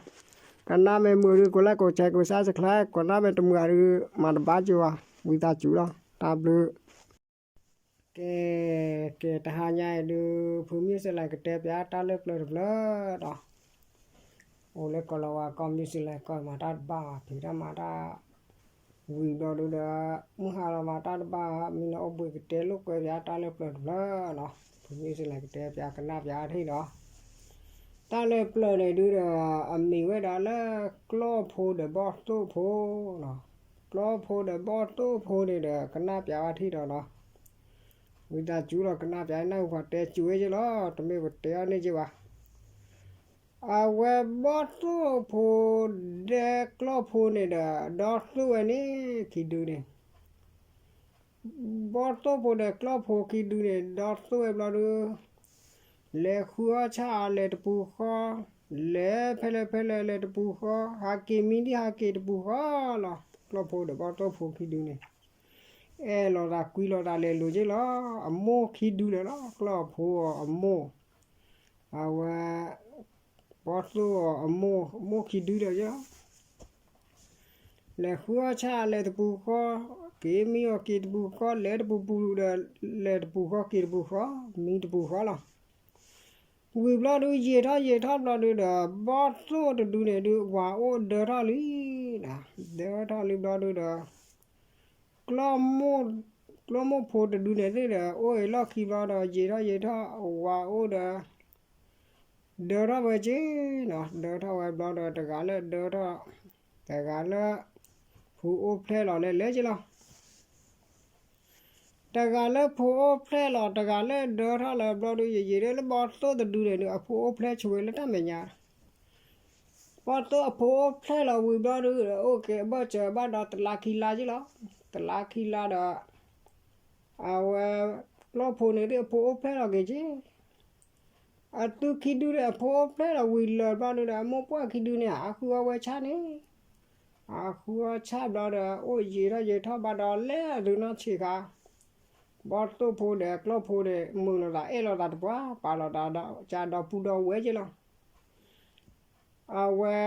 ကနၣ်မ့ၢ်မုာ်ဒုး ကိး like ကိး share ကိး subscribe ကိးနၢ်မ့ၢ်တမုာ်ဒုး မၤတဘၣ်ကၠိၤဘၣ် ဝံသးစူၤလီၤ. တၢ်ဘျုး ကဲ ကဲ တဟါညါအံၤဒုး ဖုမုၢ်စလၢကတဲပၠးတၢ်လၢပျၢၤတဖျၢၣ်ဒီး အိၣ်လၢကီၢ်လီၤဝါကီၢ်မုၢ်စလၢကီၢ်မၤတၢ်တဘၣ်ဘၣ် ဖံးတၢ်မၤတၢ် ဝံၤဘျီဒုးဒီး မုၢ်ဟါလီၤမၤတၢ်တဘၣ်ဘၣ် မ့ၢ်လၢအိၣ်ဘှံးကတဲလိာ်ကွဲပၠးတၢ်လၢပျၢၤတဖျၢၣ်နီၤ ဖုမုၢ်စလၢကတဲပၠးကနၣ်ပၠးထံၣ်ဒီး တၢ်လၢပျၢၤန့ၣ်ဒုးဒီး အမံၤဝဲဒၣ်လၢ ကျီၢ်ဖိဒီးဘီၣ်သိၣ်ဖိ ကျီၢ်ဖိဒီးဘီၣ်သိၣ်ဖိန့ၣ်ဒီး ကနၣ်ပၠးဝဲထံၣ်ဒီးနီၤ ဝံသးစူၤလီၤ ကနၣ်ပၠးနၢ်ဟူပှၤတဲစူၤဝဲက့လီၤ တမ့ၢ်ပတဲအီၤန့ၢ်က့ဘၣ်. အဝဲဘီၣ်သိၣ်ဖိဒီးကျီၢ်ဖိန့ၣ်ဒီး ဒီသိၣ်ဝဲန့ၣ် ခံဒုန့ၣ် ဘီၣ်သိၣ်ဖိဒီးကျီၢ်ဖိခံဒုန့ၣ် ဒီသိၣ်ဝဲဘျီဒုး လဲၤဃုအီၣ်ဆၣ်အလဲၤတပူၤဃီ, လဲၤဖဲလဲၣ်ဖဲလဲၣ်လဲၤတပူၤဃီ, ဟးက့ၤမံဒံးဟးက့ၤတပူၤဃီလီၤ. ကျီၢ်ဖိဒီးဘီၣ်သိၣ်ဖိခံဒုန့ၣ် အဲၣ်လိာ်သးကွံလိာ်သးလဲၤလိၤက့လီၤ. အမိၢ်ခံဒုလၢာ်လီၤ. ကျီၢ်ဖိအီၤအမိၢ်, အဝဲ ဘီၣ်သိၣ်အီၤအမိၢ်, မိၢ်ခံဒုဒီး လဲၤဃုအီၣ်ဆၣ်လဲၤတပူၤဃီ, က့ၤမံအီၤက့ၤတပူၤဃီ, လဲၤတပူၤပူၤဒီး လဲၤတပူၤဃီက့ၤတပူၤဃီ, မံတပူၤဃီလီၤ. ဝံၤဘျီဒုး ယံာ်ထီၣ်ယံာ်ထီၣ်ဘျီဒုးဒီး ဘီၣ်သိၣ်တဒုန့ၣ်ဒုး ဝၤအိၣ်ဒၢထီၣ်လံ, ဒၢထီၣ်လံဘျီဒုးဒီး ကျီၢ်မိၢ်ဖိတဒုန့ၣ်သ့ၣ်ဒီး အိၣ်အံၤလီၢ်ခံဘျီဒီး ယံာ်ထီၣ်ယံာ်ထီၣ် ဝၤအိၣ်ဒီး ဒၢထီၣ်ဝဲက့နီၤ, ဒၢထီၣ်ဝဲဘျီဒီး တဂၤလၢဒၢထီၣ်, တဂၤလၢ ဖုအိၣ်ဖျဲၣ်လီၤလဲၤလဲၤက့လီၤ. တဂၤလၢဖုအိၣ်ဖျဲၣ်လီၤ တဂၤလၢဒၢထီၣ်လီၤဘျီဒုး ယံာ်ယံာ်ဒၣ်လၢဘီၣ်သိၣ်တဒုန့ၣ်ဒုး အဖုအိၣ်ဖျဲၣ်ဆိဝဲလၢတၢ်မဲာ်ညါ ဘီၣ်သိၣ်အဖုအိၣ်ဖျဲၣ်လီၤဝံၤဘျီဒုး အိၣ်က့ၤအဘၢၣ်စၢၤဘၣ်ဒီးတလါခံလါက့လီၤ. တလါခံလါဒီး အဝဲ ကျီၢ်ဖိန့ၣ်ဒုး အဖုအိၣ်ဖျဲၣ်လီၤက့ၤက့ အသုခံဒုန့ၣ် အဖုအိၣ်ဖျဲၣ်လီၤဝံၤလၢာ်ဘျီဒုးဒီး အမိၢ်ပှၢ်ခံဒုန့ၣ် ဟးဃုအီၣ်ဝဲဆၣ်န့ၣ်, ဟးဃုအီၣ်ဆၣ်ဘျီဒီး အိၣ်ယံာ်ထီၣ်ယံာ်ထီၣ်ဘၣ်ဒီး လဲၤအသုနီၢ်ဆံးခါ, ဘီၣ်သိၣ်ဖိဒီးကျီၢ်ဖိန့ၣ် မုာ်လိာ်သးအဲၣ်လိာ်သးတပှၢ် ပာ်လိာ်သးဒီးကဒီပုၢ်ဒီဝဲၢ်က့လီၤ. အဝဲ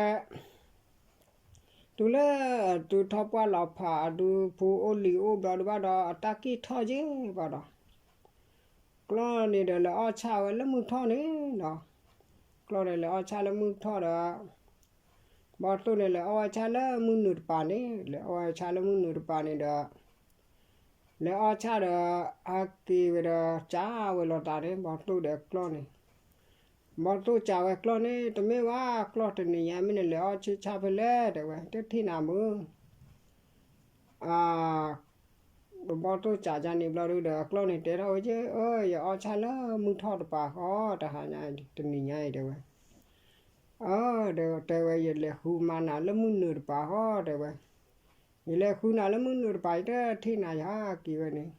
တုၤလၢအသုထီၣ်ပှၢ်လီၤဖးအဒုး ဖုအိၣ်လံၤအိၣ်ဘျီဒုးဘၣ်ဒီး အတၢ်ကံၣ်ထီၣ်က့ဘၣ်ဒီး ကျီၢ်န့ၣ်ဒီးလဲၤအီၣ်ဆၣ်ဝဲလၢမုၢ်ထီၣ်န့ၣ်နီၤ, ကျီၢ်န့ၣ်လဲၤအီၣ်ဆၣ်လၢမုၢ်ထီၣ်ဒီး ဘီၣ်သိၣ်န့ၣ်လဲၤအီၣ်ဝဲဆၣ်လၢမုၢ်နုာ်တပၤန့ၣ်, လဲၤအီၣ်ဝဲဆၣ်လၢမုၢ်နုာ်တပၤန့ၣ်ဒီး လဲၤအီၣ်ဆၣ်ဒီး ဟးက့ၤဝဲဒီး စံးဝဲလိာ်သးန့ၣ် ဘီၣ်သိၣ်ဒီးကျီၢ်န့ၣ်, ဘီၣ်သိၣ်စံးဝဲကျီၢ်န့ၣ် တမ့ၢ်ဘၣ် ကျီၢ်တနံၤညါမ့ၢ်နလဲၤအီၣ်ဆၣ်ဖဲလဲၣ် တဲဝဲ တထံၣ်နၤမုၢ် အ ဘီၣ်သိၣ်စံးယါန့ၣ်ဘျီဒုးဒီး ကျီၢ်န့ၣ်တဲထီၣ်ဝဲက့ အၢ ယအီၣ်ဆၣ်လၢမုၢ်ထီၣ်တပၤဃီ တဟါညါ တနံၤညါအံၤ တဲဝဲ, အၢ တဲဝဲ ယလဲၤဃုမၤနၤလၢမုၢ်နုာ်တပၤဃီ တဲဝဲ, ယလဲၤဃုနၤလၢမုၢ်နုာ်တပၤ ယတထံၣ်နၤ ယဟးက့ၤဝဲန့ၣ်,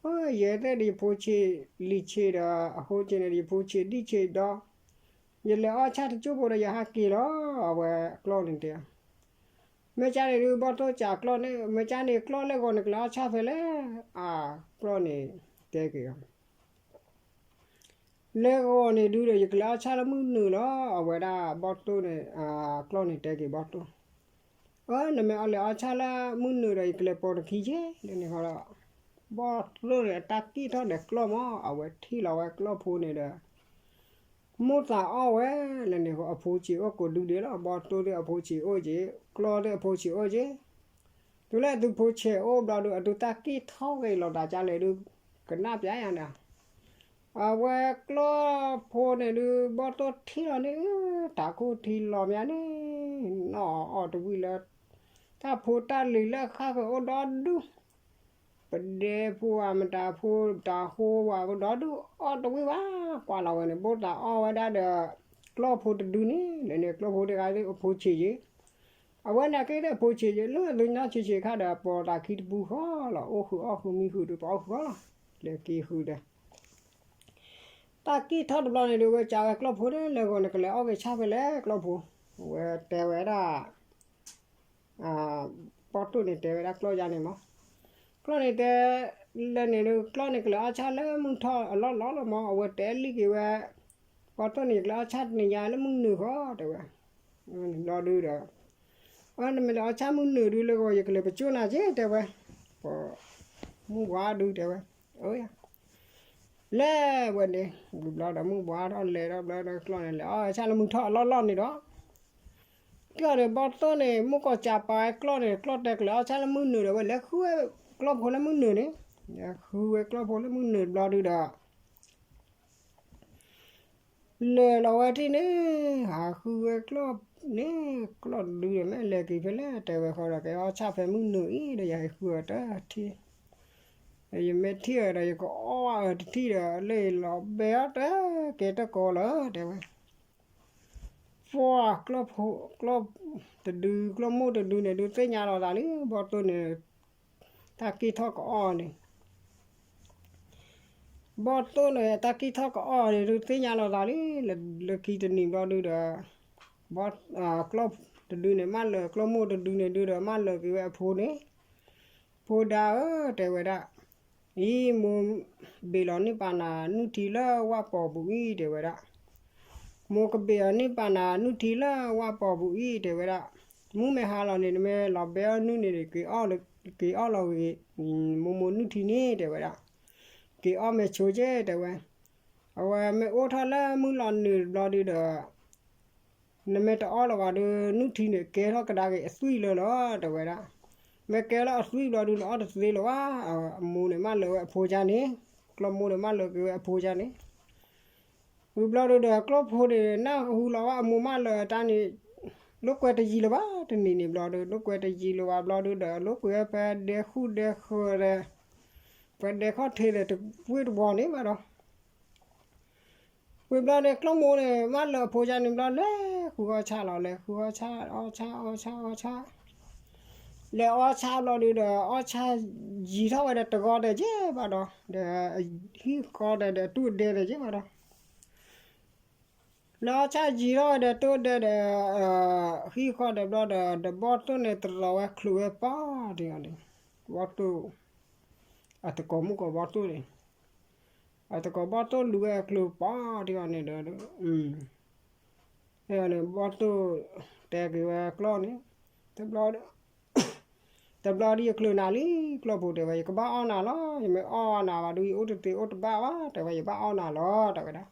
အၢ ယဲသ့ၣ်ဒီးယဖိဆံးလံၤဆံးဒီး အဃိက့န့ၣ်ဒီး ယဖိဆံးဒံၣ်ဆံးဒီး ယလဲၤအီၣ်ဆၣ်တကၠိၢ်ဖိဒီး ယဟးက့ၤလီၤ အဝဲကျီၢ်န့ၣ်တဲ မ့ၢ်ကန့ၣ်ဒုး ဘီၣ်သိၣ်စံးကျီၢ်န့ၣ် မ့ၢ်ကန့ၣ် ကျီၢ်လဲၤဂီၤန့ၣ် ကလဲၤအီၣ်ဆၣ်ဖဲလဲၣ်, အ ကျီၢ်န့ၣ်တဲက့ၤအီၤ လဲၤဂီၤန့ၣ်ဒုးဒီး ယကလဲၤအီၣ်ဆၣ်လၢမုၢ်နုာ်လီၤ အဝဲဒၣ်ဘီၣ်သိၣ်န့ၣ် ကျီၢ်န့ၣ်တဲက့ၤဘီၣ်သိၣ်, အၢ နမ့ၢ်အီၣ်လဲၤအီၣ်ဆၣ်လၢမုၢ်နုာ်ဒီး ယကလဲၤပိာ်နခံက့ လၢန့ၣ်ဃီဒီး ဘီၣ်သိၣ်န့ၣ်အတၢ်ကံၣ်ထီၣ်ဒီးကျီၢ်မး အဝဲထံၣ်လီၤဝဲကျီၢ်ဖိန့ၣ်ဒီး မိၢ်သးအီၣ်ဝဲ လၢန့ၣ်အဖိဆံးအိၣ်ကိးဒုဒ့လီၤ ဘီၣ်သိၣ်သ့ၣ်အဖိဆံးအိၣ်က့ ကျီၢ်သ့ၣ်အဖိဆံးအိၣ်က့ တုၤလၢအသုဖိဆံးအိၣ်ဘျီဒုး အသုတၢ်ကံၣ်ထီၣ်ဂ့ၤလိာ်သးကလဲၣ်ဒုး ကနၣ်ပျးယၤန့ၣ် အဝဲကျီၢ်ဖိန့ၣ်ဒုး ဘီၣ်သိၣ်ထံၣ်လီၤန့ၣ် တၢ်ခိၣ်ထံလီၤမးန့ၣ် နီၢ်အီၣ်တဝံၣ်လၢ တၢ်ဖိတၢ်လံၤလၢဃၣ်ဃၢၤအိၣ်ဒီဒူၣ် ပဒဲဖိဝဲ မတၤဖိ တၢ်ဃိဝဲအိၣ်ဒီဒူၣ် အီၣ်တဝံၣ်ဘၣ် ကွၢ်လီၤဝဲန့ၣ် ဘီၣ်သးအီၣ်ဝဲဒၣ်ဒီး ကျီၢ်ဖိတဒုန့ၣ် လၢန့ၣ် ကျီၢ်ဖိတဂၤသ့ၣ်အဖိဆံးက့ အဝဲန့ၣ်က့သ့ၣ်အဖိဆံးက့ လၢအသုနီၢ်ဆံးဆံးခါဒီး ပိာ်သးခံတပူၤဃီလီၤ အိၣ်ဃုာ်အီၣ်ဃုာ်မံဃုာ်ဒီး ပှၤအိၣ်ဃုာ်ဃီလီၤ လဲၤက့ၤဃုာ်ဒီး တၢ်ကံၢ်ထီၣ်တဘျီန့ၣ်ဒုး ဝဲကးဝဲကျီၢ်ဖိန့ၣ် လဲၤဂီၤနကလဲၤအီၣ်ဂ့ၤဆၣ်ဖဲလဲၣ်ကျီၢ်ဖိ, ဝဲတဲဝဲဒၣ် ဘီၣ်တိၢ်န့ၣ်တဲဝဲဒၣ်ကျီၢ်ယါန့ၣ်မး, ကျီၢ်န့ၣ်တဲ လဲၤန့ၣ်ဒုး ကျီၢ်န့ၣ်ကလဲၤအီၣ်ဆၣ်လၢမုၢ်ထီၣ်အလီၢ်လီၢ်လီၤမး, အဝဲတဲလံက့ၤဝဲ ဘီၣ်တိၢ်န့ၣ် ယကလဲၤအီၣ်ဆၣ်တနံၤညါလၢမုၢ်နုာ်ဃီ တဲဝဲ, ဘျီဒုးဒီး အၢ နမ့ၢ်လဲၤအီၣ်ဆၣ်မုၢ်နုာ်ဒုး လၢဂီၤယကလဲၤပကၠိၣ်နၤက့ တဲဝဲ, မုၢ်ဝါဒုးတဲဝဲ, လဲၤဝဲန့ၣ် ဝံၤဘျီဒီး မုၢ်ဝါထီၣ်လဲၤဒီးဘျီဒီး ကျီၢ်န့ၣ် လဲၤအီၣ်ဆၣ်လၢမုၢ်ထီၣ်အလီၢ်လီၢ်န့ၣ်ဒီး ကၠီၣ်ဒီးဘီၣ်တိၢ်န့ၣ် မုၢ်ကီၢ်စးပာ်ဝဲကျီၢ်န့ၣ် ကျီၢ်တဲကလဲၤအီၣ်ဆၣ်လၢမုၢ်နုာ်ဒီး ဝဲလဲၤဃုဝဲကျီၢ်ဖိလၢမုၢ်နုာ်န့ၣ်, လဲၤဃုဝဲကျီၢ်ဖိလၢမုၢ်နုာ်ဘျီဒုးဒီး လဲၤလီၤဝဲထံၣ်န့ၣ် ဟးဃုဝဲကျီၢ်န့ၣ် ကျီၢ်ဒုးဒီး မ့ၢ်လဲၤက့ၤဖဲလဲၣ် တဲဝဲဃီဒီး ကဲအီၣ်ဆၣ်ဖဲမုၢ်နုာ်အံၤဒီး ယဟဲဃုအီၤတထံၣ်, ယမ့ၢ်ထံၣ်အီၤဒီး ယကအီၣ်အီၤတထံၣ်ဒီး လၢယလီၤဘဲအီၤတကဲတကီးလီၤ တဲဝဲ, ပှၢ်ကျီၢ်ဖိ ကျီၢ်တဒု ကျီၢ်မိၢ်တဒုန့ၣ်ဒုး သ့ၣ်ညါလီၤသးလံ ဘီၣ်တိၢ်န့ၣ် တၢ်ကံၢ်ထီၣ်ကအီၣ်န့ၣ် ဘီၣ်တိၢ်န့ၣ် တၢ်ကံၢ်ထီၣ်ကအီၣ်န့ၣ်ဒုး သ့ၣ်ညါလီၤသးလံ, လၢခံတနံၤဘျီဒုးဒီး ကျီၢ်တဒုန့ၣ် မၢလၢာ် ကျီၢ်မိၢ်တဒုန့ၣ်ဒုးဒီး မၢလၢာ်က့ၤဝဲအဖိန့ၣ်, ဖိဒါဧၢ တဲဝဲဒၣ်, အံၤ မိၢ်ဘ့ၣ်လီၤန့ၢ်ပာ်နၤ နုၢ်ထံလၢဝၣ်ပီၤပူၤအံၤ တဲဝဲဒၣ်, မိၢ်ကဘ့ၣ်လီၤန့ၢ်ပာ်နၤ နုၢ်ထံလၢဝၣ်ပီၤပူၤအံၤ တဲဝဲဒၣ်, မုၢ်မ့ၢ်ဟါလီၤန့ၣ် နမ့ၢ်လီၤဘဲအီၤနုၢ်န့ၣ် က့ၤအီၣ်လီၤဂ့ၤ မိၢ်မိၢ်နုၢ်ထံန့ၣ် တဲဝဲဒၣ်, က့ၤအီၣ်မ့ၢ်ဆိကဲ တဲဝဲ, အဝဲမ့ၢ်အိၣ်ထီၣ်လၢမုၢ်လီၤနုာ်ဘျီဒုးဒီး နမ့ၢ်တအီၣ်လၢၤဘၣ်ဒီး နုၢ်ထံန့ၣ် ကဲထီၣ်ကဒါက့ၤအသွံၣ်လၢလီၤ တဲဝဲဒၣ်, မ့ၢ်ကဲလၢအသွံၣ်ဘျီဒုး နအီၣ်တသ့လၢၤဘၣ်, အမိၢ်န့ၣ် မၢလၢာ်ဝဲအဖိကန့ၣ်, ကျီၢ်မိၢ်န့ၣ် မၢလၢာ်က့ၤဝဲအဖိကန့ၣ် ဝံၤဘျီဒုးဒီး ကျီၢ်ဖိန့ၣ် နၢ်ဟူလီၤဝဲအမိၢ်မၢလၢာ်တၢ်န့ၣ် လိာ်ကွဲတယံၤလၢၤဘၣ် တနံၤန့ၣ်ဘျီဒုး လိာ်ကွဲတယံၤလၢၤဘၣ်ဘျီဒုးဒီး လိာ်ကွဲဖဲဒဲဃုဒဲဃၢၤဒီး ပှၤဒဲခီၣ်ထံးဒီးတဝ့ၢ်တဝီၤန့ၣ်ဘၣ်ဒီး ဝံၤဘျီန့ၣ် ကျီၢ်မိၢ်န့ၣ် မၢလၢာ်အဖိကန့ၣ်ဘျီ လဲၤဃုအီၣ်ဆၣ်လီၤ လဲၤဃုအီၣ်ဆၣ် အီၣ်ဆၣ် အီၣ်ဆၣ် အီၣ်ဆၣ် လဲၤအီၣ်ဆၣ်ဘျီဒုးဒီး အီၣ်ဆၣ်ယံၤထီၣ်ဝဲဒီးတဂီၤဒီးက့ဘၣ်ဒီး ဒီးဟံၣ်ဃီဒီးဒီးတူၢ်ဒဲဒီးက့ဘၣ်ဒီး လၢအီၣ်ဆၣ်ယံၤထီၣ်ဝဲဒီးတူၢ်ဒဲဒီး ဟံၣ်ဃီဒီးဘျီဒီး ဒီးဘီၣ်တိၢ်န့ၣ်တရီၤဝဲချုးဝဲပီၤဒံးအီၤန့ၣ် ဘီၣ်တိၢ် အတကိးမုၣ်ကီးဘီၣ်တိၢ်န့ၣ် အတကိးဘီၣ်တိၢ်လူၤဝဲအချုးပီၤဒံးအီၤန့ၣ်ဒီး န့ၣ် ဘီၣ်တိၢ်တဲက့ၤဝဲကျီၢ်န့ၣ် တဘျီ တဘျီဒ်ယချုးနၤလံ ကျီၢ်ဖိတဲဝဲ ယကဘၣ်အီၣ်နၤလီၤ ယမ့ၢ်အီၣ်နၤဘၣ်ဒုး ယအိၣ်တသ့အိၣ်တဘၣ်ဘၣ် တဲဝဲ ယဘၣ်အီၣ်နၤလီၤ တဲဝဲဒၣ်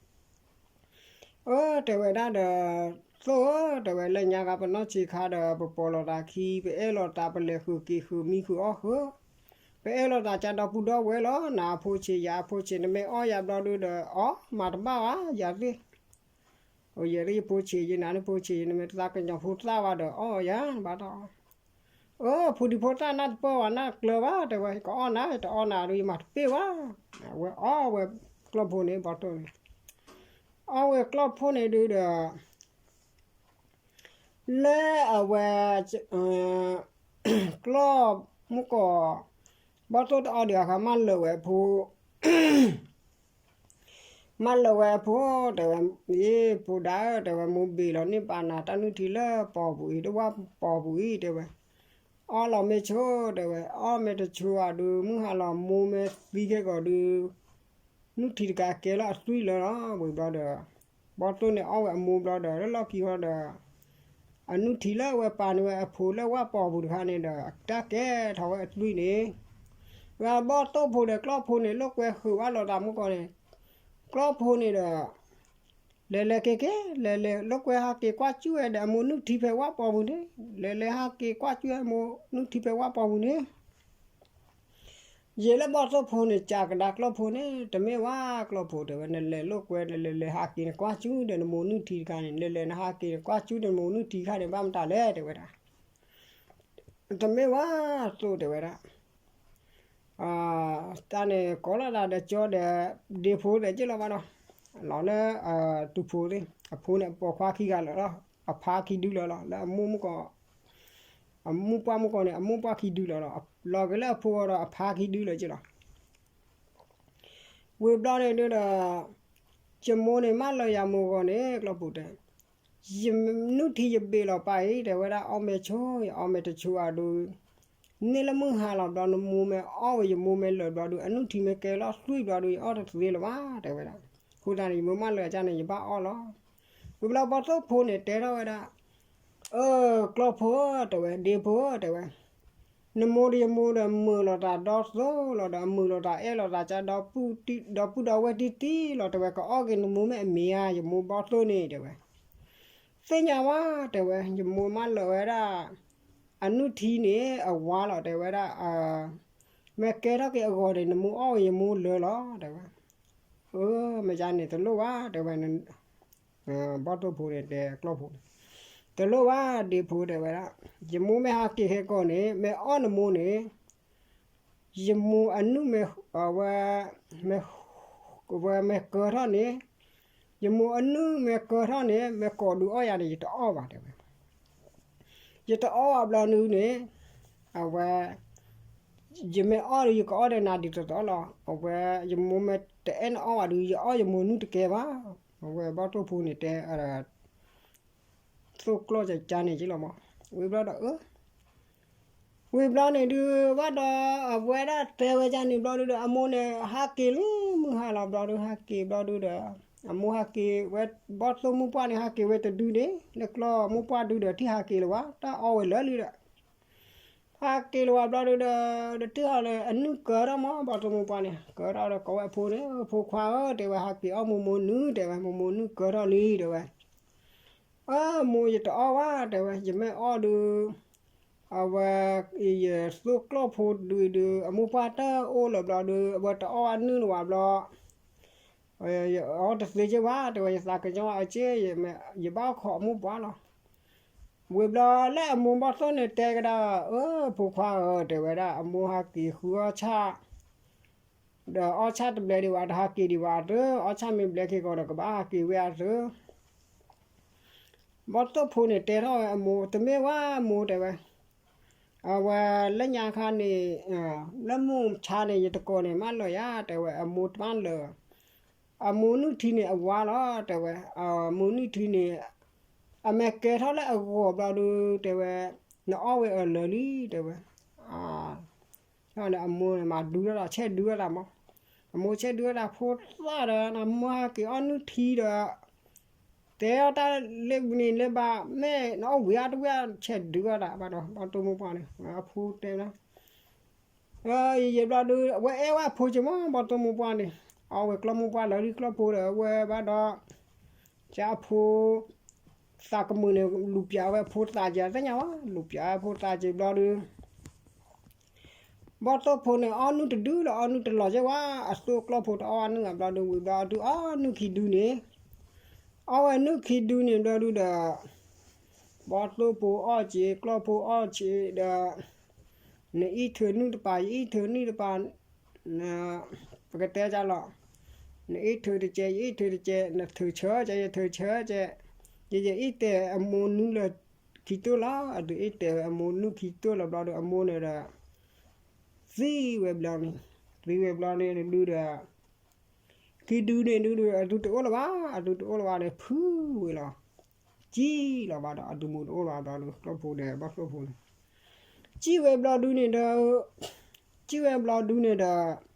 အၢ တဲဝဲဒၣ်ဒီး သိၣ်ဧၢ တဲဝဲ လၢညါဂၤပနီၢ်ဆံးခါဒီး ပပိာ်လိာ်သးခံ ပအဲၣ်လိာ်သး ပလဲၤဃုာ်က့ၤဃုာ်မံဃုာ်အီၣ်ဃုာ် ပအဲၣ်လိာ်သးကဒီပုၢ်ဒီဝဲၢ်လီၤ နၤအဖိဆံး ယၤအဖိဆံး နမ့ၢ်အီၣ်ယၤဘျီဒုးဒီး အီၣ်မၤတဘၣ်ဘၣ် ယၤသ့ၣ် အိၣ်ယဲသ့ၣ်ယဖိဆံး ယနၤန့ၣ်ဖိဆံး ယနမ့ၢ်တသးကညီၤဖိသၣ်ဘၣ်ဒီး အီၣ်ယၤဘၣ်ဒီး အၢ ဖိဒံဖိသၣ်နၢ်တပၢၢ်ဘၣ် နၢ်ကျၢၤဘၣ် တဲဝဲ ယကအီၣ်နၤ ယတအီၣ်နၤဒီး ယမၤတပ့ၢ်ဘၣ် ဝဲအီၣ်ဝဲကျီၢ်ဖိန့ၣ် ဘီၣ်တိၢ်န့ၣ် အီၣ်ဝဲကျီၢ်ဖိန့ၣ်ဒုးဒီး လၢအဝဲ ကျီၢ်မုၣ်ကီး ဘီၣ်တိၢ်တအီၣ်ဒံးအခါ မၢလၢာ်ဝဲအဖိ မၢလၢာ်ဝဲအဖိ တဲဝဲ ယ့ၢ်ဖိဒါဧၢ တဲဝဲ မိၢ်ဘ့ၣ်လီၤန့ၢ်ပာ်နၤ တၢ်နုၢ်ထံလၢပီၤပူၤအံၤ တဝၣ်ပီၤပူၤအံၤ တဲဝဲ အီၣ်လီၤမ့ၢ်ဆိ တဲဝဲ အီၣ်မ့ၢ်တဆိဘၣ်ဒုး မုၢ်ဟါလီၤမိၢ်မ့ၢ်သံခဲကီးဒုး နုၢ်ထံတကးကဲလၢအသွံၣ်လၢလီၤ ဝံၤဘျီဒီး ဘီၣ်တိၢ်န့ၣ်အီၣ်ဝဲအမိၢ်ဘျီဒီး လၢလီၢ်ခံဃီဒီး အနုၢ်ထံလၢအဝဲပာ်န့ၢ်ဝဲအဖိလၢဝၣ်ပီၤပူၤတခါန့ၣ်ဒီး တၢ်ကဲထီၣ်ဝဲအသွံၣ်န့ၣ် ဝဲဘီၣ်တိၢ်ဖိဒီးကျီၢ်ဖိန့ၣ် လိာ်ကွဲဃုာ်ဘၣ်လိာ်သးမုၣ်ကီးန့ၣ် ကျီၢ်ဖိန့ၣ်ဒီး လဲၤလဲၤက့ၤက့ၤ လဲၤလဲၤလိာ်ကွဲဟးက့ၤကွၢ်ကၠူၣ်ဝဲဒီး အမိၢ်နုၢ်ထံဖဲဝၣ်ပီၤပူၤန့ၣ် လဲၤလဲၤဟးက့ၤကွၢ်ကၠူၣ်ဝဲအမိၢ်နုၢ်ထံဖဲဝၣ်ပီၤပူၤန့ၣ် ယဲလၢဘီၣ်တိၢ်ဖိန့ၣ် ကးကဒါကျီၢ်ဖိန့ၣ် တမ့ၢ်ဝဲကျီၢ်ဖိတဲဝဲ နလဲၤလိာ်ကွဲ နလဲၤလဲၤဟးက့ၤနကွၢ်ကၠူၣ်ဒီးနမိၢ်နုၢ်ထံတခါန့ၣ် လဲၤလဲၤနဟးက့ၤနကွၢ်ကၠူၣ်ဒီးနမိၢ်နုၢ်ထံတခါန့ၣ် ဘၣ်မတၤလဲၣ်တဲဝဲဒၣ် တမ့ၢ်ဝဲသိးတဲဝဲဒၣ် တၢ်န့ၣ်ကိးလီၤသးဒီးကၠီဒီး ဒ့ဖိသ့ၣ်က့လီၤဘၣ်ဒီး လီၤလၢ တူၢ်ဖိသ့ၣ် အဖိန့ၣ် အပိာ်ခွါခံဂၤလၢာ်လီၤ အဖါခံဒုလၢာ်လီၤ လၢအမိၢ်မုၣ်ကီး အမိၢ်ပှၢ်မုၣ်ကီးန့ၣ် အမိၢ်ပှၢ်ခံဒုလၢာ်လီၤ လီၤက့ၤလၢအဖိဒီးအဖါခံဒုလၢာ်က့လီၤ ဝံၤဘျီန့ၣ်ဒုးဒီး ကၠီ ယမိၢ်န့ၣ် မၢလၢာ်ယမိၢ်ဂီၢ်န့ၣ် ကျီၢ်ဖိတဲ, ယနုၢ်ထံယဘ့ၣ်လီၤပၢ်အံၤ တဲဝဲဒၣ် အီၣ်မ့ၤဆိ ယအီၣ်မ့ၤတဆိအဒုး, န့ၣ်လၢမုၢ်ဟါလီၤဘျီ နမိၢ်မ့ၢ်အီၣ်ဝဲ ယမိၢ်မ့ၢ်လၢာ်ဘျီဒုး အနုၢ်ထံမ့ၢ်ကဲလီၤသွံၣ်ဘျီဒုး ယအီၣ်တသ့လၢၤဘၣ် တဲဝဲဒၣ်. အဃိသတးန့ၣ် ယမိၢ်မၢလၢာ်အကၢ်န့ၣ် ယဘၣ်အီၣ်လီၤ. ဝံၤဘျီဘီၣ်သိၣ်ဖိန့ၣ် တဲထီၣ်ဝဲဒၣ်, အၢ ကျီၢ်ဖိဧၢ တဲဝဲ, ဒ့ဖိဧၢ တဲဝဲ, နမိၢ်ဒီးယမိၢ်ဒီး မုာ်လိာ်သးဒီသိၣ်လီၤဒီး အမုာ်လိာ်သးအဲၣ်လိာ်သးကဒီပုၢ်ဒီဝဲၢ်တံၢ်တံၢ်လီၤ တဲဝဲ, ကအီၣ်က့ၤနမိၢ်မ့ၢ်အမ့ၢ်ဧါ ယမိၢ်ဘီၣ်သိၣ်န့ၣ် တဲဝဲ. သ့ၣ်ညါဝဲ တဲဝဲ, ယမိၢ်မၢလၢာ်ဝဲဒၣ် အနုၢ်ထံန့ၣ် အဝါလီၤ တဲဝဲဒၣ်, မ့ၢ်ကဲထီၣ်က့ၤအဂီၢ်န့ၣ် နမိၢ်အီၣ်ဝဲယမိၢ်လၢာ်လီၤ တဲဝဲ. အၢ မ့ၢ်ယါန့ၣ် တလိၣ်ဘၣ် တဲဝဲ, ဘီၣ်သိၣ်ဖိန့ၣ် တဲကျီၢ်ဖိန့ၣ်, တလိၣ်ဘၣ် ဒ့ဖိ တဲဝဲဒၣ်, ယမိၢ်မ့ၢ်ဟးက့ၤခဲကိာ်န့ၣ် မ့ၢ်အီၣ်နမိၢ်န့ၣ် ယမိၢ်အနုၢ်မ့ၢ် အဝဲ ဝဲမ့ၢ်ကၢထီၣ်န့ၣ်, ယမိၢ်အနုၢ်မ့ၢ်ကၢထီၣ်န့ၣ် မ့ၢ်ကိးဒုးအီၣ်ယၤန့ၣ် ယတအီၣ်ဘၣ် တဲဝဲ. ယတအီၣ်ဘၣ်ဘျီဒုးန့ၣ် အဝဲ ယမ့ၢ်အီၣ်ဒီး ယကအီၣ်ဒီးနၤဒ်သိးသိးလီၤ. အဝဲ ယမိၢ်မ့ၢ်တအဲၣ်နအီၣ်ဘၣ်ဒုး ယအီၣ်ယမိၢ်နုၢ်တကဲဘၣ်. အဝဲဘီၣ်သိၣ်ဖိန့ၣ်တဲ သိၣ်ကျီၢ်ကကါန့ၣ်က့လီၤမး. ဝံၤဘျီဒီး အၢ ဝံၤဘျီန့ၣ်ဒုး ဘၣ်ဒီးအဝဲဒၣ်တဲဝဲဒ်န့ၣ်ဘျီဒုးဒီး အမိၢ်န့ၣ် ဟးက့ၤလၢမုၢ်ဟါလီၤဘျီဒုး ဟးက့ၤဘျီဒုးဒီး အမိၢ်ဟးက့ၤဝဲ ဘီၣ်သိၣ်မိၢ်ပှၢ်န့ၣ် ဟးက့ၤဝဲတဒုန့ၣ် လၢကျီၢ်မိၢ်ပှၢ်ဒုးဒီး တဟးက့ၤလၢၤဘၣ် တၢ်အီၣ်ဝဲလၢာ်လံဒီး ဟးက့ၤလၢၤဘၣ်ဘျီဒုးဒီး တထံၣ်အီၤလၢအနုၢ်ကၢထီၣ်မး ဘီၣ်သိၣ်မိၢ်ပှၢ်န့ၣ် ကၢထီၣ်ဒီးကိးဝဲအဖိန့ၣ် ဖိခွါဧၢ တဲဝဲ ဟးက့ၤအီၣ်မိၢ်မိၢ်နုၢ် တဲဝဲ မိၢ်မိၢ်နုၢ်ကၢထီၣ်လံ တဲဝဲ. အၢ မိၢ် ယတအီၣ်ဘၣ် တဲဝဲ ယမ့ၢ်အီၣ်ဒုး အဝဲ ယသိၣ်ကျီၢ်ဖိဒုးဒုး အမိၢ်ပှၢ်တအိၣ်လၢၤဘျီဒုး အဝဲတအီၣ်အနုၢ်လၢၤဘၣ်ဘျီ ယအီၣ်တသ့က့ဘၣ် တဲဝဲ ယသးကညီၤအီၤက့ ယဘၣ်အီၣ်ခိးအမိၢ်ပှၢ်လီၤ. ဝံၤဘျီလၢအမိၢ်ဘီၣ်သိၣ်န့ၣ်တဲကဒါ အၢ ဖိခွါဧၢ တဲဝဲဒၣ် အမိၢ်ဟးက့ၤဃုအီၣ်ဆၣ် ဒီးအီၣ်ဆၣ်တဘျဲဒံးဘၣ် တဟးက့ၤဒံးဘၣ်အသၢ အီၣ်ဆၣ်မ့ၢ်ဘျဲက့ၤကီးဒီး ကဘၣ်ဟးက့ၤဝဲအသၢ ဘီၣ်သိၣ်ဖိန့ၣ်တဲထီၣ်ဝဲအမိၢ် တမ့ၢ်ဝဲမိၢ် တဲဝဲ, အဝဲလၢညါခါန့ၣ် လၢမုၢ်ဆါန့ၣ် ယတကိးန့ၣ် မၢလၢာ်ယၤ တဲဝဲ အမိၢ်တမၢလၢာ်, အမိၢ်နုၢ်ထံန့ၣ်အဝါလီၤ တဲဝဲ, အမိၢ်နုၢ်ထံန့ၣ် အမ့ၢ်ကဲထီၣ်လၢအဂီၢ်ဘျီဒုး တဲဝဲ, နအီၣ်ဝဲအလၢာ်လံ တဲဝဲ. န့ၣ်အမိၢ်န့ၣ် မၤဒုထီၣ်သး ဆဲးဒုထီၣ်သးမး, အမိၢ်ဆဲးဒုထီၣ်သးဖိသၣ်ဒီး နမိၢ်ဟဲက့ၤအီၣ်နုၢ်ထံဒီး တဲအီၣ်တၢ်လၢန့ၣ်လၢဘၣ် မ့ၢ်နအီၣ်ဝံၤအါတဝံၤ ဆဲးဒုထီၣ်သးဘၣ်ဒီး ဘီၣ်သိၣ်မိၢ်ပှၢ်န့ၣ် အဖိတဲဝဲဒၣ် ယံာ်ယံာ်ဘျီဒုး အဝဲအဲၣ်ဝဲအဖိက့မး ဘီၣ်သိၣ်မိၢ်ပှၢ်န့ၣ်, အီၣ်ဝဲကျီၢ်မိၢ်ပှၢ်လၢာ်လံ ကျီၢ်ဖိဒီး အဝဲဘၣ်ဒီး ကအဖိ သးကမုာ်န့ၣ် လူၤပျးဝဲအဖိသးက့ သ့ၣ်ညါဝဲ လူၤပျးဝဲအဖိသးက့ဘျီဒုး ဘီၣ်သိၣ်ဖိန့ၣ် အီၣ်နုၢ်တဒုလီၤ အီၣ်နုၢ်တလီၤက့ဝဲ အသိၣ်ကျီၢ်ဖိတအီၣ်အနုၢ်ဘျီဒုး ဝံၤဘျီအဒုးအီၣ်နုၢ်ခံဒုန့ၣ်, အီၣ်ဝဲနုၢ်ခံဒုန့ၣ်ဘျီဒုးဒီး ဘီၣ်သိၣ်ဖိအီၣ်က့ ကျီၢ်ဖိအီၣ်က့ဒီး နအံးထုးနုၢ်တပၤ ယအံးထုးနုၢ်တပၤ ပကတဲကလီၤ, နအ့ၣ်ထုးတကဲ ယအ့ၣ်ထုးတကဲ နထုးဆၢကဲ ယထုးဆၢကဲ, ယယအ့ၣ်တဲာ်အမိၢ်နုၢ်လၢခံတိၢ်လီၤ, အဒုးအ့ၣ်တဲာ်ဝဲအမိၢ်နုၢ်ခံတိၢ်လီၤဘျီဒီး အမိၢ်န့ၣ်ဒီး သံဝဲဘျီန့ၣ်, သံဝဲဘျီန့ၣ်ဒုးဒီး ခံဒုန့ၣ်ဒုးဒီး အသုတအိၣ်လၢၤဘၣ်, အသုတအိၣ်လၢၤဘၣ်န့ၣ် ဖုဝဲလီၤ, စံၣ်လီၤဘၣ်ဒီးအသုမူတအိၣ်လၢၤဘၣ်ဘျီဒီး ကျီၢ်ဖိန့ၣ် ဘီၣ်သိၣ်ဖိန့ၣ်, စံၣ်ဝဲဘျီဒုန့ၣ်ဒီး, စံၣ်ဝဲဘျီဒုန့ၣ်ဒီး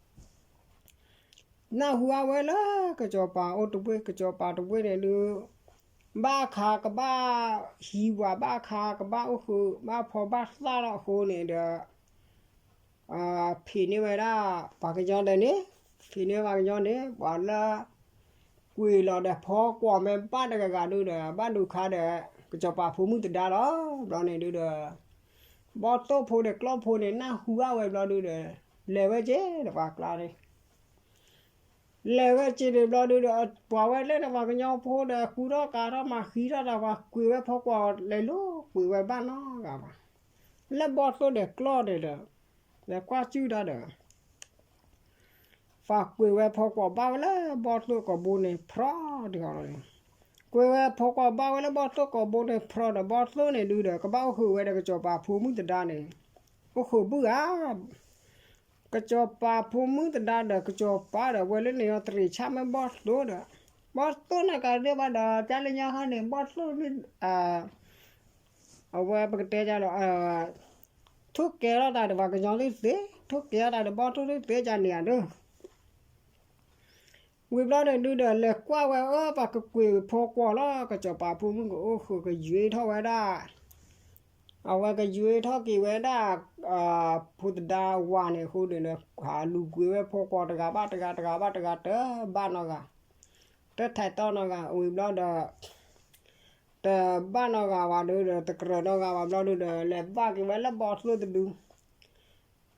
နၢ်ဟူအဝဲလၢကစီၤပၤအိၣ်တဝ့ၢ် ကစီၤပၤတဝ့ၢ်န့ၣ်ဒုး, ဘၣ်ခါကဘၣ်ဟံးဝၤ ဘၣ်ခါကဘၣ်အိၣ်ဃုာ် ဘၣ်ဖီဘၣ်သၣ်ထီၣ်အဃိန့ၣ်ဒီး, ဖံးန့ၢ်ဝဲဒၣ် ပှၤကညီဒီးန့ၣ်, ဖံးန့ၢ်ပှၤကညီန့ၣ် ပှၤလၢ ကွံာ်လီၤဒီးဖီကွီၢ်မ့ၢ်ဘၣ်တဂၤဂၤဒုးဒီး ဘၣ်ဒုးခါဒီး ကစီၤပၤဖိမုၣ်သဒါလီၤ. ဘျီန့ၣ်ဒုးဒီး ဘီၣ်သိၣ်ဖိဒီးကျီၢ်ဖိန့ၣ် နၢ်ဟူဘၣ်ဝဲဘျီဒုးဒီး လဲၤဝဲက့ၤဒီးပှၤကျါန့ၣ် လဲၤဝဲက့ၤန့ၣ်ဘျီဒုးဒီး ပှၤဝဲလၢန့ၣ် ပှၤကညီဖိဒီး ကူထီၣ်ကၤထီၣ်မၤဃံထီၣ်ဒီး ပှၤကွံာ်ဝဲဖီကွီၢ်လဲၤလိၤကွံာ်ဝဲဘၣ်နီတဂၤဘၣ်. လၢဘီၣ်သိၣ်ဒီးကျီၢ်န့ၣ်ဒီး လဲၤကွၢ်စုဒၣ်ဒီး ပှၤကွံာ်ဝဲဖီကွီၢ်ဘၣ်ဝဲလၢဘီၣ်သိၣ်ကိာ်ဘိန့ၣ် ဖြီတဂၤလီၤန့ၣ်, ကွံာ်ဝဲဖီကွီၢ်ဘၣ်ဝဲလၢဘီၣ်သိၣ်ကိာ်ဘိန့ၣ် ဖြီဒီး ဘီၣ်သိၣ်န့ၣ်ဒုးဒီး ကဘၣ်အိၣ်ဃုာ်ဝဲဒီးကစီၤပၤဖိမုၣ်သဒါန့ၣ်, အိၣ်ဃုာ်ဘုၣ်ဧါ ကစီၤပၤဖိမုၣ်သဒါဒီးကစီၤပၤဒီး ဝဲလၢန့ၣ်အီၤတရံးဆၣ်မ့ၢ်ဘီၣ်သိၣ်ဒီး ဘီၣ်သိၣ်န့ၣ်ကသ့ၣ်ဘၣ်ဒီး ကၢ်လၢညါခါန့ၣ် ဘီၣ်သိၣ်န့ၣ် အဝဲပကတဲဒ်လီၤ ထိၣ်ကဲထီၣ်သးဒီးပှၤကညီသ့ၣ်သ့ၣ်, ထိၣ်ကဲထီၣ်သးဒီးဘီၣ်သိၣ်သ့ၣ်သ့ၣ်ကန့ၣ်ဧါဒီး ဝံၤဘျီန့ၣ်ဒုဒီး လဲၤကွၢ်ဝဲအၢ ပှၤကကွံာ်ဖိကွီၤလီၤ, ကစီၤပၤဖိမုၣ်ကအိၣ်ဃုာ်ကယွ့ထီၣ်ဝဲဒၣ်, အဝဲကယွ့ထီၣ်က့ၤဝဲဒၣ် ဖိသဒါဝၤန့ၣ်အဃိန့ၣ်ဒီး ဟးလူၤကွံာ်ဝဲဖိကွီၤတဂၤဘၣ်တဂၤ တဂၤဘၣ်တဂၤ တဘၣ်နီတဂၤ, တထဲးတီၢ်နီတဂၤ ဝံၤဘျီဒီး တဘၣ်နီတဂၤဘၣ်ဒုဒီး တကြၢးနီတဂၤဘၣ်ဘျီဒုဒီး လဲၤဘၣ်က့ၤဝဲလၢဘီၣ်သိၣ်တဒု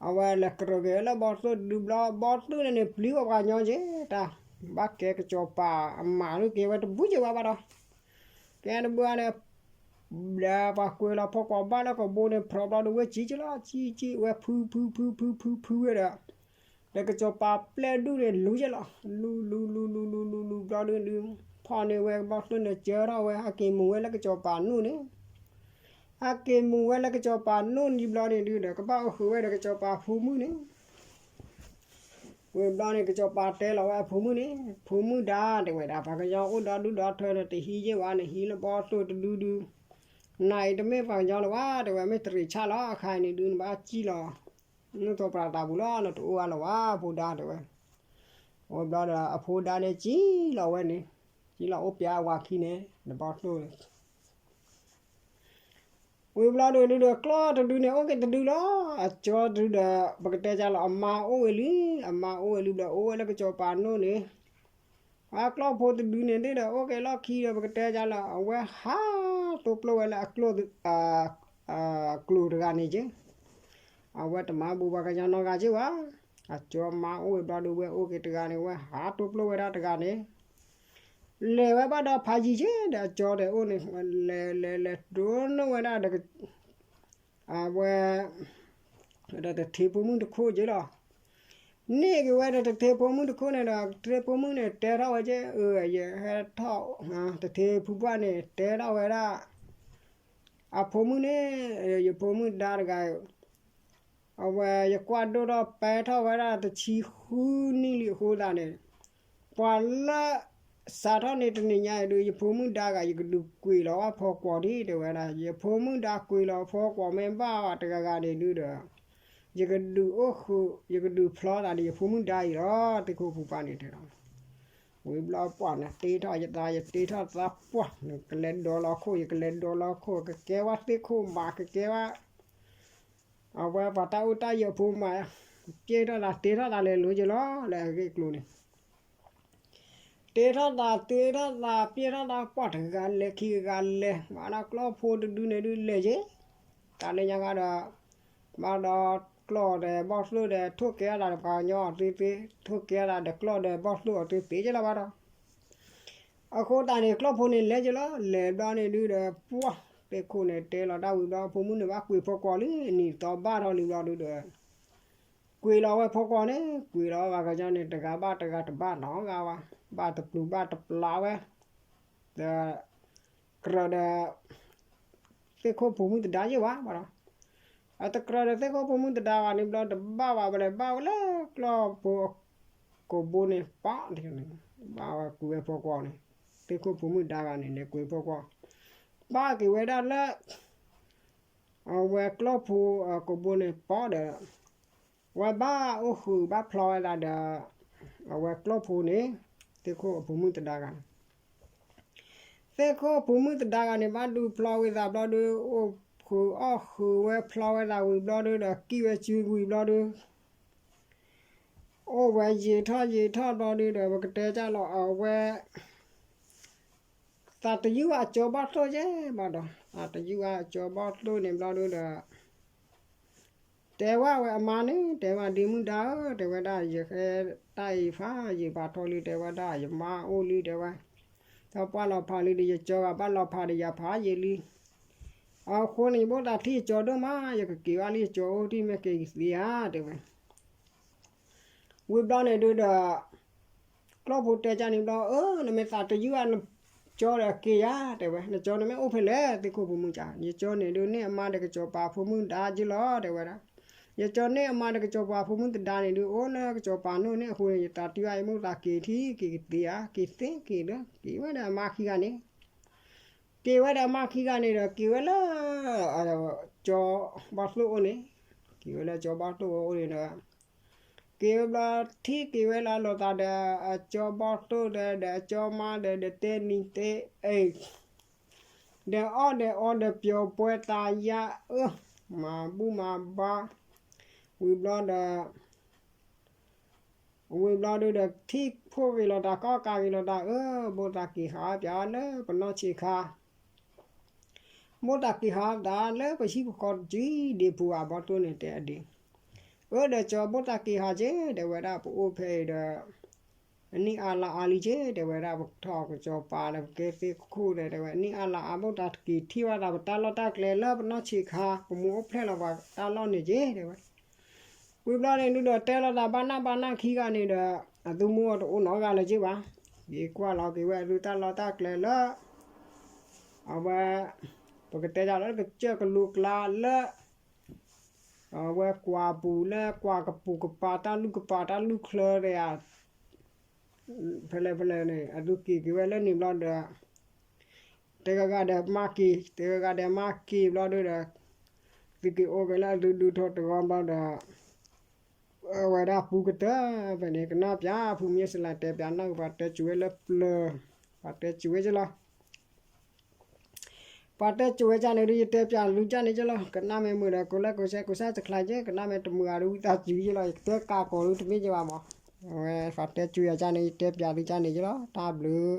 အဝဲလဲၤကြၢးက့ၤလၢဘီၣ်သိၣ်တဒုဘျီ ဘီၣ်သိၣ်န့ၣ်န့ၣ် ပျံၤဝဲပှၤကညီက့ၤတၢ်, ဘၣ်ကဲကစီၤပၤအမါဒုက့ၤဝဲတဘူၣ်က့ၤဝဲဘၣ်ဒီး, ကဲတဘူၣ်န့ၣ် လၢပှၤကွံာ်လီၤဖိကွီၤဘၣ်လၢကဘိန့ၣ် ဖြီဘျီဒုဝဲကံက့ၤလီၤ ကံကံဝဲဖုဖုဖုဖုဖုဖုဝဲဒီး, ဒီးကစီၤပၤပျဲၢ်ဒုန့ၣ်လူၤက့ၤလီၤ လူၤလူၤလူၤလူၤလူၤလူၤလူၤဘျီဒုဒု, ဖီၣ်န့ၢ်ဝဲဘီၣ်သိၣ်န့ၣ် ကၢထီၣ်ဝဲ ဟဲက့ၤမူၤဝဲလၢကစီၤပၤနိၣ်န့ၣ် ဟဲက့ၤမူၤဝဲလၢကစီၤပၤနိၣ်န့ၣ်ဘျီန့ၣ်ဒုဒီး ကဘၣ်အိၣ်ဃုာ်ဝဲဒီးကစီၤပၤဖိမုၣ်န့ၣ်, ဝံၤဘျီန့ၣ် ကစီၤပၤတဲလီၤဝဲအဖိမုၣ်န့ၣ်, ဖိမုၣ်ဒါ တဲဝဲဒၣ် ပှၤကညီအိၣ်ဒီဒူၣ်ဒီထၢန့ၣ် တဟံးယ့ၢ်ဝဲန့ၣ် ဟံးလၢဘီၣ်သိၣ်တဒုဒု, နၤအံၤတမ့ၢ်ပှၤကညီလၢၤဘၣ် တဲဝဲ မ့ၢ်တရံးဆၣ်လီၤ အခါအံၤန့ၣ်ဒု နဘၣ်စံၣ်လီၤ နသိးပှၤတၢ်ပူၤလီၤ နတအိၣ်အါလၢၤဘၣ် ဖိဒါ တဲဝဲ, ဝံၤဘျီဒီး အဖိဒါန့ၣ်စံၣ်လီၤဝဲန့ၣ်, စံၣ်လီၤအိၣ်ပျဲအဝၤခံန့ၣ် နဘီၣ်သိၣ်န့ၣ် ဝံၤဘျီဒုဒုဒီး ကျီၢ်တဒုန့ၣ် အိၣ်က့ၤတဒုလီၤ, အကၠီတဒုဒီး ပကတဲကလီၤ အမါအိၣ်ဝဲလံ, အမါအိၣ်ဝဲလံဘျီ အိၣ်ဝဲလၢကစီၤပၤနိၣ်န့ၣ်, အကျီၢ်ဖိတဒုန့ၣ်ဒုဒီး အိၣ်က့ၤလီၢ်ခံဒီး ပကတဲကလီၤ အဝဲဟးတိပျိၢ်ဝဲလၢအကျိၣ် အကျိၤတဂၤန့ၣ်က့ၤ, အဝဲတမၤဘူးပှၤကညီနီတဂၤက့ၤဝဲ, အကၠီမါအိၣ်ဝဲဘျီဒု ဝဲအိၣ်က့ၤတဂၤန့ၣ် ဝဲဟးတိပျိၢ်ဝဲဒၣ်တဂၤန့ၣ် လဲၤဝဲဘၣ်ဒီးဖးယံၤက့ၤဒီး အကၠီဒီးအိၣ်န့ၣ် လဲၤလဲၤလဲၤဒိးန့ၢ်ဝဲဒၣ်ဒီး အဝဲ ဒီးတထ့ဖိမုၣ်တခိၣ်က့ၤလီၤ, န့ၢ်က့ၤဝဲဒီးတထ့ဖိမုၣ်တခိၣ်န့ၣ်ဒီး တထ့ဖိမုၣ်န့ၣ် တဲထီၣ်ဝဲက့ၤ အၢ ယဟဲထီၣ် တထ့ဖုပှၢ်န့ၣ် တဲထီၣ်ဝဲဒၣ် အဖိမုၣ်န့ၣ် ယဖိမုၣ်ဒါတဂၤ အဝဲယကွၢ်ဒိၣ်ထီၣ်ပဲထီၣ်ဝဲဒၣ်တဆံဃုနံၣ်လံအဃိသတးန့ၣ်, ပှၤလၢ စးထီၣ်န့ၣ်တနံၤညါအံၤဒု ယဖိမုၣ်ဒါဂၤ ယကဒုးကွံာ်လီၤဝဲဖီကွီၤဒံး တဲဝဲဒၣ် ယဖိမုၣ်ဒါကွံာ်လီၤဖီကွီၤမ့ၢ်ဘၣ်ဝဲတဂၤဂၤန့ၣ်ဒုဒီး ယကဒုးအိၣ်ဃုာ် ယကဒုးဖျီသးဒီးယဖိမုၣ်ဒါအံၤလီၤ သ့ၣ်ခိၣ်ဖိပှၢ်န့ၣ်တဲလီၤ, ဝံၤဘျီပှၢ်န့ၣ် တ့ထီၣ်ယသး ယတ့ထီၣ်သးပှၢ် နကလဲၤဒိးလီၤခိၣ် ယကလဲၤဒိးလီၤခိၣ် ကကဲဝဲသ့ၣ်ခိၣ်မး ကကဲဝဲ အဝဲပှၤတၢ်အိၣ်တၢ်ယၢၤဖိမး, ပျဲထီၣ်သးတ့ထီၣ်သးလဲၤလိၤက့ၤလီၤ လၢအဂ့ၢ်အကျိၤန့ၣ်, တ့ထီၣ်သးတ့ထီၣ်သး ပျဲထီၣ်သးပှၢ်တဂၤလဲၤခံဂၤလဲၤ မၤဒီးကျီၢ်ဖိတဒုန့ၣ်ဒုလဲၤက့ၤ, တၢ်လၢညါဂၤဒီး ဘၣ်ဒီးကျီၢ်ဒီးဘီၣ်သိၣ်ဒီး ထိၣ်ကဲထီၣ်သးဒီးပှၤကညီအီၤသ့သ့ ထိၣ်ကဲထီၣ်သးဒီးကျီၢ်ဒီးဘီၣ်သိၣ်အီၤသ့သ့က့ၤလီၤဘၣ်ဒီး အဃိသတးန့ၣ် ကျီၢ်ဖိန့ၣ်လဲၤက့ၤလီၤ လဲၤဘျီန့ၣ်ဒုဒီး ပှၢ် သ့ၣ်ခိၣ်န့ၣ်တဲလီၤတၢ်ဝံၤဘျီ ဖိမုၣ်န့ၣ်ဘၣ်ကွံာ်ဖီကွီၤလံ အနံၤသီဘၣ်ထီၣ်လံဘျီဒုဒီး ကွံာ်လီၤဝဲဖီကွီၤန့ၣ် ကွံာ်လီၤပှၤကညီန့ၣ် တဂၤဘၣ်တဂၤတဘၣ်နီတဂၤဘၣ်, ဘၣ်တပျုာ်ဘၣ်တပျးဝဲ, ဒီး ကြၢးဒီး သ့ၣ်ခိၣ်ဖိမုၣ်သဒါယ့ၢ်ဝဲဘၣ်ဒီး, အတကြၢးဒီးသ့ၣ်ခိၣ်ဖိမုၣ်သဒါဘၣ်န့ၣ်ဘျီ တဘၣ်ဝဲဘၣ်လဲၣ် ဘၣ်ဝဲလၢကျီၢ်ဖိအကိာ်ဘိန့ၣ် ပၢ် ဘၣ်ဝဲကွံာ်ဝဲဖီကွီၤန့ၣ်, သ့ၣ်ခိၣ်ဖိမုၣ်ဒါဂၤန့ၣ် လဲၤကွံာ်ဖီကွီၤ, ဘၣ်က့ၤဝဲဒၣ်လၢ အဝဲကျီၢ်ဖိအကိာ်ဘိန့ၣ် ပၢ်ဒီး ဝဲဘၣ်အိၣ်ဃုာ်ဘၣ်ဖျီဝဲဒၣ်ဒီး အဝဲကျီၢ်ဖိန့ၣ် သ့ၣ်ခိၣ်အဖိမုၣ်သဒါဂၤန့ၣ်, သ့ၣ်ခိၣ်အဖိမုၣ်သဒါဂၤန့ၣ် ဘၣ်ဒုးဖျီဝံသးဘျီဒု အိၣ်ဃုာ်အီၣ်ဃုာ်ဝဲဖျီဝဲသးဝံၤဘျီဒုဒီး ကံၣ်ဝဲစုဝံၤဘျီဒု အိၣ်ဝဲယံာ်ထီၣ်ယံာ်ထီၣ်ဘျီဒုဒီး ပကတဲတၢ်လီၤအဝဲ သးတယုၢ်ဝဲအကၠီဘီၣ်သိၣ်ယဲၢ်ဘၣ်ဒီး သးတယုၢ်ဝဲအကၠီဘီၣ်သိၣ်န့ၣ်ဘျီဒုဒီး တဲဝဲဝဲအမါန့ၣ် တဲဝဲဒ်မုၣ်ဒါဧၢ တဲဝဲဒၣ် ယဟဲတၢ်အံၤဖးယံာ်ဖးထီလံ တဲဝဲဒၣ် ယမါအိၣ်လံ တဲဝဲ တၢ်ပှၢ်လီၤဖးလံဒီး ယကၠီဂၤဘၣ်လီၤဖးဒီးယၤဖးယံာ်လံ အဃိန့ၣ် ယဘၣ်သးထံၣ်ယကၠီဒိၣ်မး ယကက့ၤဘၣ်လံယကၠီအိၣ်တံၢ်မ့ၢ်က့ၤယသ့ဧါ တဲဝဲ ဝံၤဘျီန့ၣ်ဒုဒီး ကျီၢ်ဖိတဲကၢ်န့ၣ်ဘျီ အၢ နမ့ၢ်သးတယုၢ်ဧါ နကၠီဒီးက့ၤယၤ တဲဝဲ နကၠီန့ၣ်မ့ၢ်အိၣ်ဖဲလဲၣ် သ့ၣ်ခိၣ်ဖိမုၣ်ကၢ် ယကၠီန့ၣ်ဒုန့ၢ်အမါဒီးကစီၤပၤဖိမုၣ်ဒါက့ၤလီၤ တဲဝဲဒၣ် ယကၠီန့ၣ်အမါဒီးကစီၤပၤဖိမုၣ်သဒါန့ၣ်ဒုး အိၣ်လၢကစီၤပၤနီၣ်န့ၣ်အဃိန့ၣ် ယသးတံၢ်ဘၣ်အမိၢ်သးက့ၤထံၣ်က့ၤကသ့ဧါ, က့ၤသ့က့ၤဒီး က့ၤဝဲဒီးအမါခံဂၤန့ၣ်, က့ၤဝဲဒီးအမါခံဂၤန့ၣ်ဒီး က့ၤဝဲလၢ ကၠီဘီၣ်သိၣ်အိၣ်န့ၣ်, က့ၤဝဲလၢကၠီဘီၣ်သိၣ်အိၣ်န့ၣ်ဒီး က့ၤဝဲဘျီ ထံၣ်က့ၤဝဲလၢအလိာ်သးဒီး အကၠီဘီၣ်သိၣ်ဒီး ဒီးအကၠီမါဒီး ဒီးတဲနံၤတဲအဲၣ် ဒီးအီၣ်ဒီးအီဒီးပျီၤပှဲၤသးယါအၢ, မၤဘူၣ်မၤဘါ, ဝံၤဘျီဒီး ဝံၤဘျီဒုးဒီး ထံၣ်ဖိၣ်ဂ့ၤလိာ်သး ကီၣ်ကးဂ့ၤလိာ်သး အၢ ဘိသးက့ၤဟးပၠးလၢပနီၢ်ဆံးခါ, ဘိသးက့ၤဟးသးလၢပဟံၣ်ပဃီတကံဒံးပူၤ အဘီသိၣ်န့ၣ်တဲအဒံး, အၢ ဒီးကၠီဘိသးက့ၤဟးက့ၤ တဲဝဲဒၣ် ပအိၣ်ဖဲအံၤဒီး အနံၣ်အါလါအါလံက့ၤ တဲဝဲဒၣ် ပထီၣ်ကစီၤပၤဒီး ပကဲသ့ၣ်ခိၣ်ဒီး တဲဝဲ အနံၣ်အါလါအါ ဘိသးက့ၤထံၣ်ဘၣ်သး ပတၢ်လီၢ်တၢ်ကျဲလၢပနီၢ်ဆံးခါ ပမူအိၣ်ဖျဲၣ်လီၤပှၤတၢ်လီၢ်န့ၣ်က့ၤ တဲဝဲ, ဝံၤဘျီန့ၣ်ဒုးဒီး တဲလိာ်သးဘၣ်နၢ်ဘၣ်နၢ်ခံဂၤန့ၣ်ဒီး အသုမူအတအိၣ်နီတဂၤလၢၤက့ၤဘၣ်, က့ၤကွၢ်လီၤက့ၤဝဲအသုတၢ်လီၢ်တၢ်ကျဲလၢ အဝဲ ပကတဲဒ်လၢကစၢၢ်ကလိကျါလၢ အဝဲကွၢ်ပူၤလၢကွၢ်ကပူၤကပၤ တၢ်လူၢ်ကပၤ တၢ်လူၢ်ချၢတဂၤ ဖဲလဲၣ်ဖဲလဲၣ်န့ၣ် အသုက့ၤက့ၤဝဲလၢန့ၣ်ဘျီဒီး တဲဂၤဂၤဒီးမၤက့ၤ တဲဂၤဂၤဒီးမၤက့ၤဘျီဒုးဒီး သုက့ၤအိၣ်က့ၤလၢအသုဒုးထီၣ်တဂီၤဘျီဒီး အဝဲဒၣ်ပူကတၢၢ်ဖဲန့ၣ် ကနၣ်ပၠး ဖုမုၢ်စလၢတဲပၠးနီၢ်ကပၤ တဲစူၤဝဲလၢပျၢၤ ပှၤတဲစူၤဝဲက့ၤလီၤ ပှၤတဲစူၤဝဲကန့ၣ်ဒုး ယတဲပၠးလူၤကန့ၣ်က့ၤလီၤ. ကနၣ်မ့ၢ်မုာ်ဒီး ကိးလၢကိးဆဲးကိးဆၢတချါက့ၤ, ကနၣ်မ့ၢ်တမုာ်အဒုး ဝံသးစူၤက့ၤလီၤ. ယကတဲကးကီးဒုးတမ့ၢ်က့ၤဘၣ်မး. အဝဲ ပှၤတဲစူၤယၤကန့ၣ် ယတဲပၠးလူၤကန့ၣ်က့ၤလီၤ. တၢ်ဘျုး